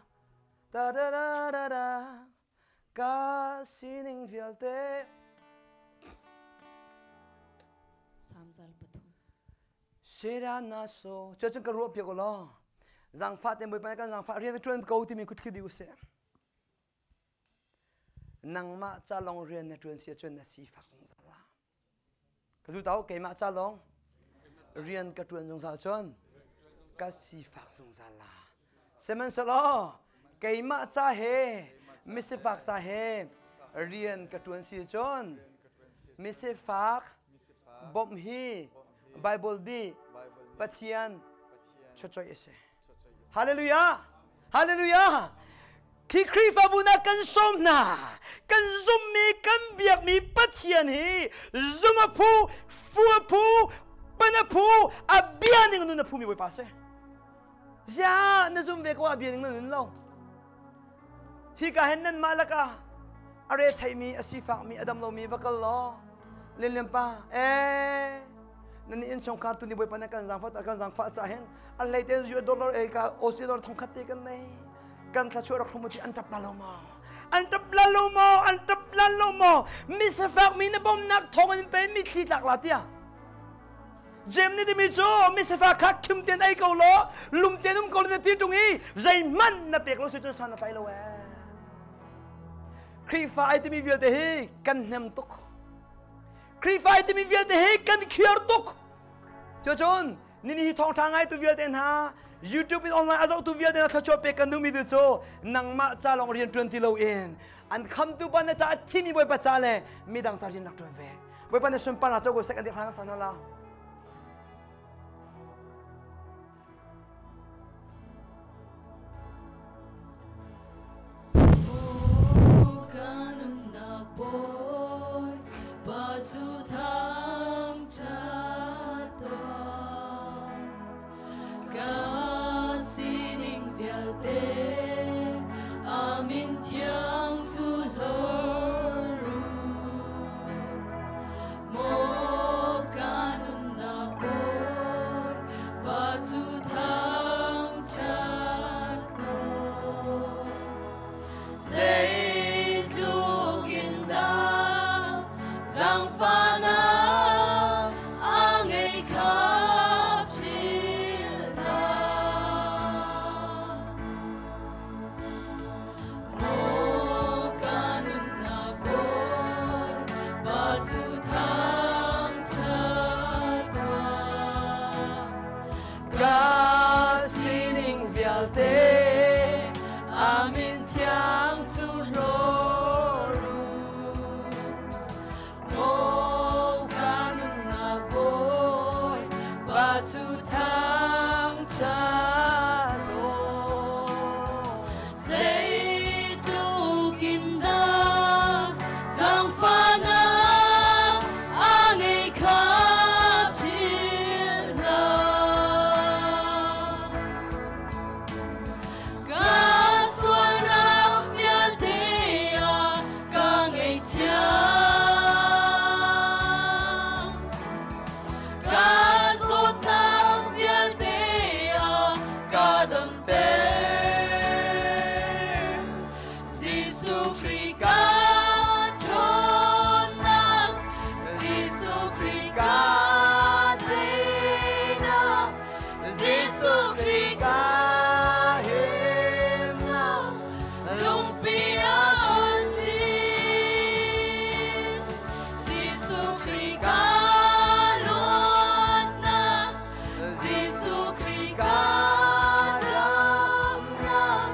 ta da da da da Ka sining vialte Samzal pathum. Seda na so cu cun ka ruah piak law zangfah te bawipa kan zangfah rian na ṭuan ko timi kut thli dih usih nangmah ca lawng rian na ṭuan si ahcun na sifak zungzal la Ka zul tau keimah ca lawng rian ka ṭuan zungzal cun ka sifak zungzal la. Sihmanhsehlaw keimah ca he misifak ca he rian ka ṭuan si cun misifak bawmh hi Bible bi Pathian chawchoih a si. Hallelujah! Hallelujah! Khi Khrihfabu na kan sawm hna, kan zummi, kan biakmi Pathian hi zum a phu, fu a phu, pan a phu, a bia ning nun a phumi Bawipa si. Zia na zum ve ko a bia ning na nun lo. Hi ka hen nan mah laka a re theimi, a sifakmi, a dam lomi va kal law Lianlian pa eh nan inn chungkhar tu ni bawipa na kan zaangfah kan zaangfah ca hin a hlei te US dollar e ka Aussie dollar thongkhat te kan nei kan thla chuah rak hrum ti an tap la lo maw an tap la lo maw an tap la lo maw mi sifak mi na bawmnak thong in pe mi thli tlak la tia Jem ni timi cu mi sifak kha khim ten ei ko law lum ten um ko na ti tung i zeihmanh na pek lo si cun san na tlai lo eh. Khrihfa ai timi vialte hi kan hnem tuk. Khrihfa ai timi vialte hi kan khiar tuk. Cucun nini hi thawngṭha ngaitu vialte hna, YouTube in online a zohtu vialte hna thluachuah pek kan duhmi tu cu nangmah ca lawng rian ṭuan ti loin an khamtu pa na ca a thimi Bawipa ca le midang ca rian rak ṭuan ve. Bawipa na sunparnak co ko sek an ti hlang san la. Ka sining vialte amin thiang cu hlawr u. Maw ka nunnak Bawi, pa cu thangṭhat law. Zeitluk in dah zaangfahnak a ngei kha philh hlah. Ka sualnak vialte ah ka ngaihchia. Ka zawtnak vialte ah ka damter. Jesuh Khrih ka ṭhawnnak, Jesuh Khrih ka teinak, Jesuh Khrih ka himnak, lungpi an si. Jesuh Khrih ka luatnak, Jesuh Khrih ka damnak,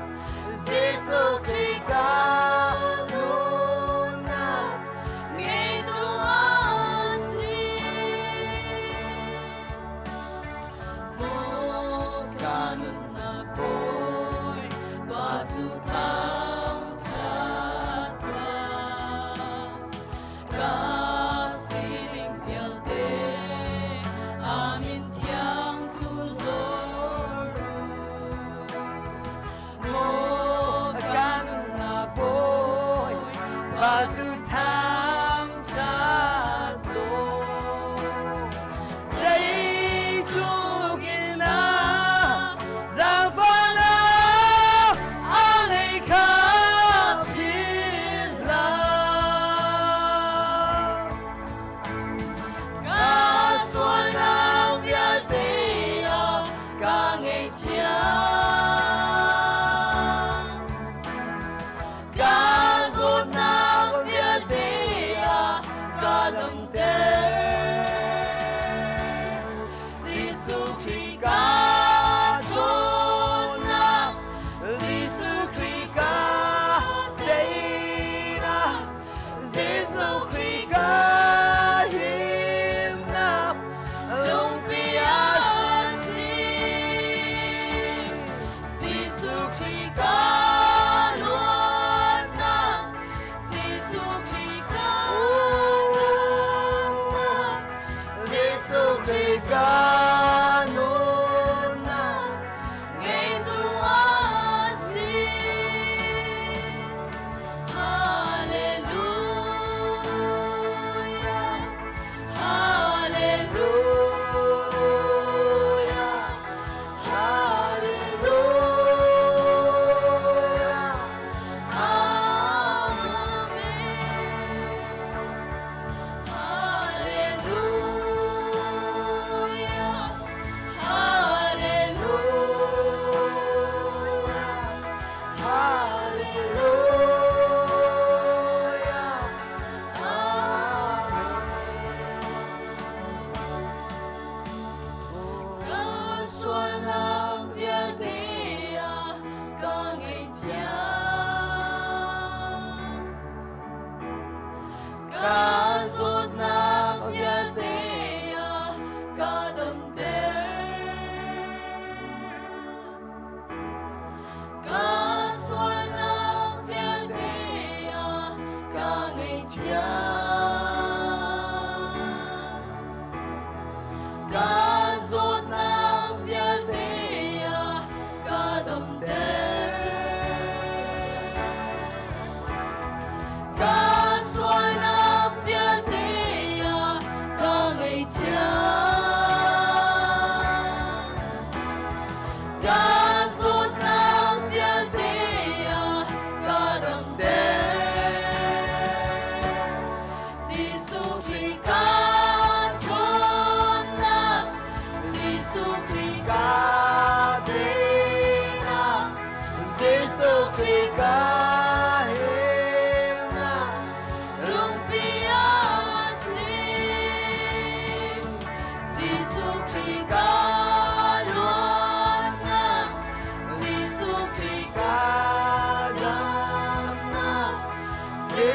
Jesuh Khrih ka nunnak, ngeitu an si. Maw ka nunnak Bawi, pa cu thangṭhat tuah. Ka sining vialte amin thiang cu hlawr u. Maw ka nunnak Bawi, pa cu thangṭhat law. Zeitluk in dah zaangfahnak a ngei kha philh hlah. Ka sualnak vialte ah ka ngaihchia. Ka zawtnak vialte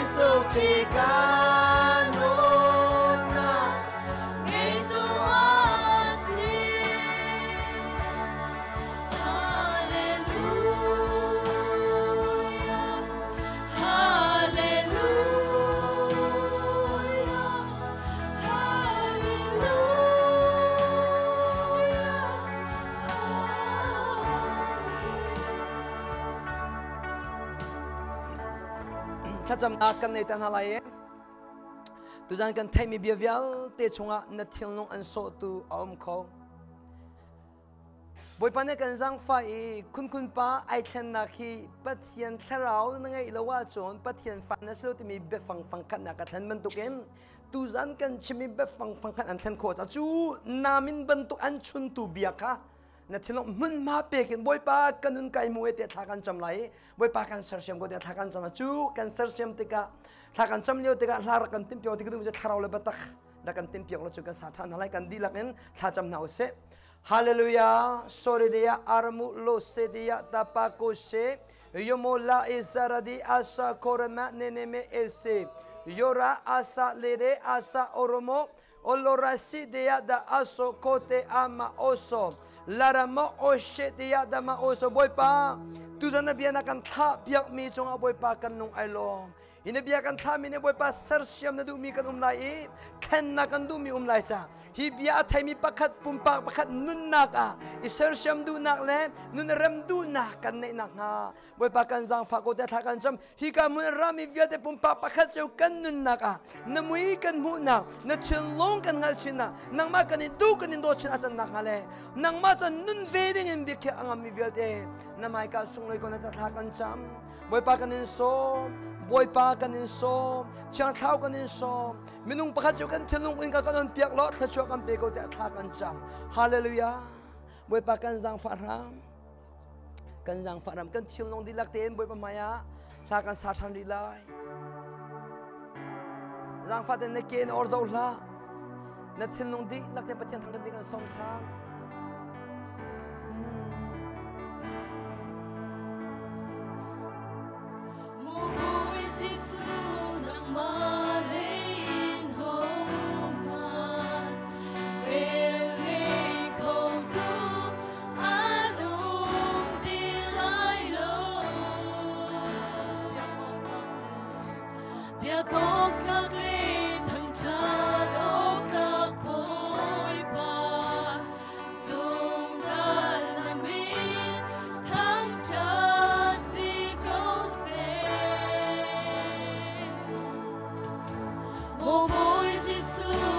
Jesuh Khrih kan nunnak ngeitu a si. Hallelujah, Hallelujah, Hallelujah, Amen. Thlacamnak kan nei te hna lai i tuzan kan theihmi bia vialte chungah na thilnung an sawhtu a um kho. Bawipa nih kan zaangfah i khunkhun pa ai thlennak hi Pathian thlarau na ngeih lo ahcun Pathian fa na si lo timi biafang fangkhat nak a thlen bantukin tuzan kan chimmi biafang fangkhat an thlen khawh caah cu namin bantuk an chuntu bia kha na thinlung hmunhma pekin Bawipa ka nun kai mu e tiah thla kan cam lai i Bawipa kan sersiam ko tiah thla kan cam cu kan sersiam tikah thla kan cam lio tikah hla rak kan timh piak tik duh thlarau le biatak rak kan timh piak lo cu kan sa ṭhan hna lai kan dihlak in thla cam hna usih. Hallelujah. Soridia aramu lo sedia tapakose. Yomo la isaradi asa korama neneme ese. Yora asa lere asa oromo. Olora si dia da aso kote ama oso. Laramo oshe dia da ma oso. Bawipa, tuzan na bia na kan thlah piak mi cungah Bawipa kan nung ai lawm. Hi na bia kan thlahmi nih Bawipa sersiam na duhmi kan um lai i thlen na kan duhmi um lai ca hi bia a theimi pakhat pumpak pakhat nunnak ah i sersiam duhnak le nun rem duhnak kan neih nakhnga Bawipa kan zaangfah ko te thla kan cam hi ka mun rami vialte pumpak pakhat cio kan nunnak ah na mui kan hmuhnak na thinlung kan hngalh chinnak nangmah kan i duh kan in dawt chin a can nakhnga le nangmah can nun ve ding in biakhiah a ngammi vialte na hmaika sunglawi ko na thla kan cam Bawipa kan in sawm Bawipa kan in sawm Thiang Thlarau kan in sawm minung pakhat cu kan thinlung in ka kan on piak law thluachuah kan pe ko tiah thla kan cam Hallelujah Bawipa kan zaangfah hram kan zaangfah hram kan thinlung dihlak tein Bawipa hmai ah hla kan sa ṭhan rih lai zaangfah tein na ke na or zo hlah na thinlung dihlak tein Pathian thangṭhat ding kan sawm ṭhan Maw Jesuh nangmah lei in hohmanh vel ngei kho tu an um ti lai lo. Biak awk tlak le thangṭhat awk tlak Bawipa zungzal na min thangṭhat si ko seh. Maw Bawi Jesuh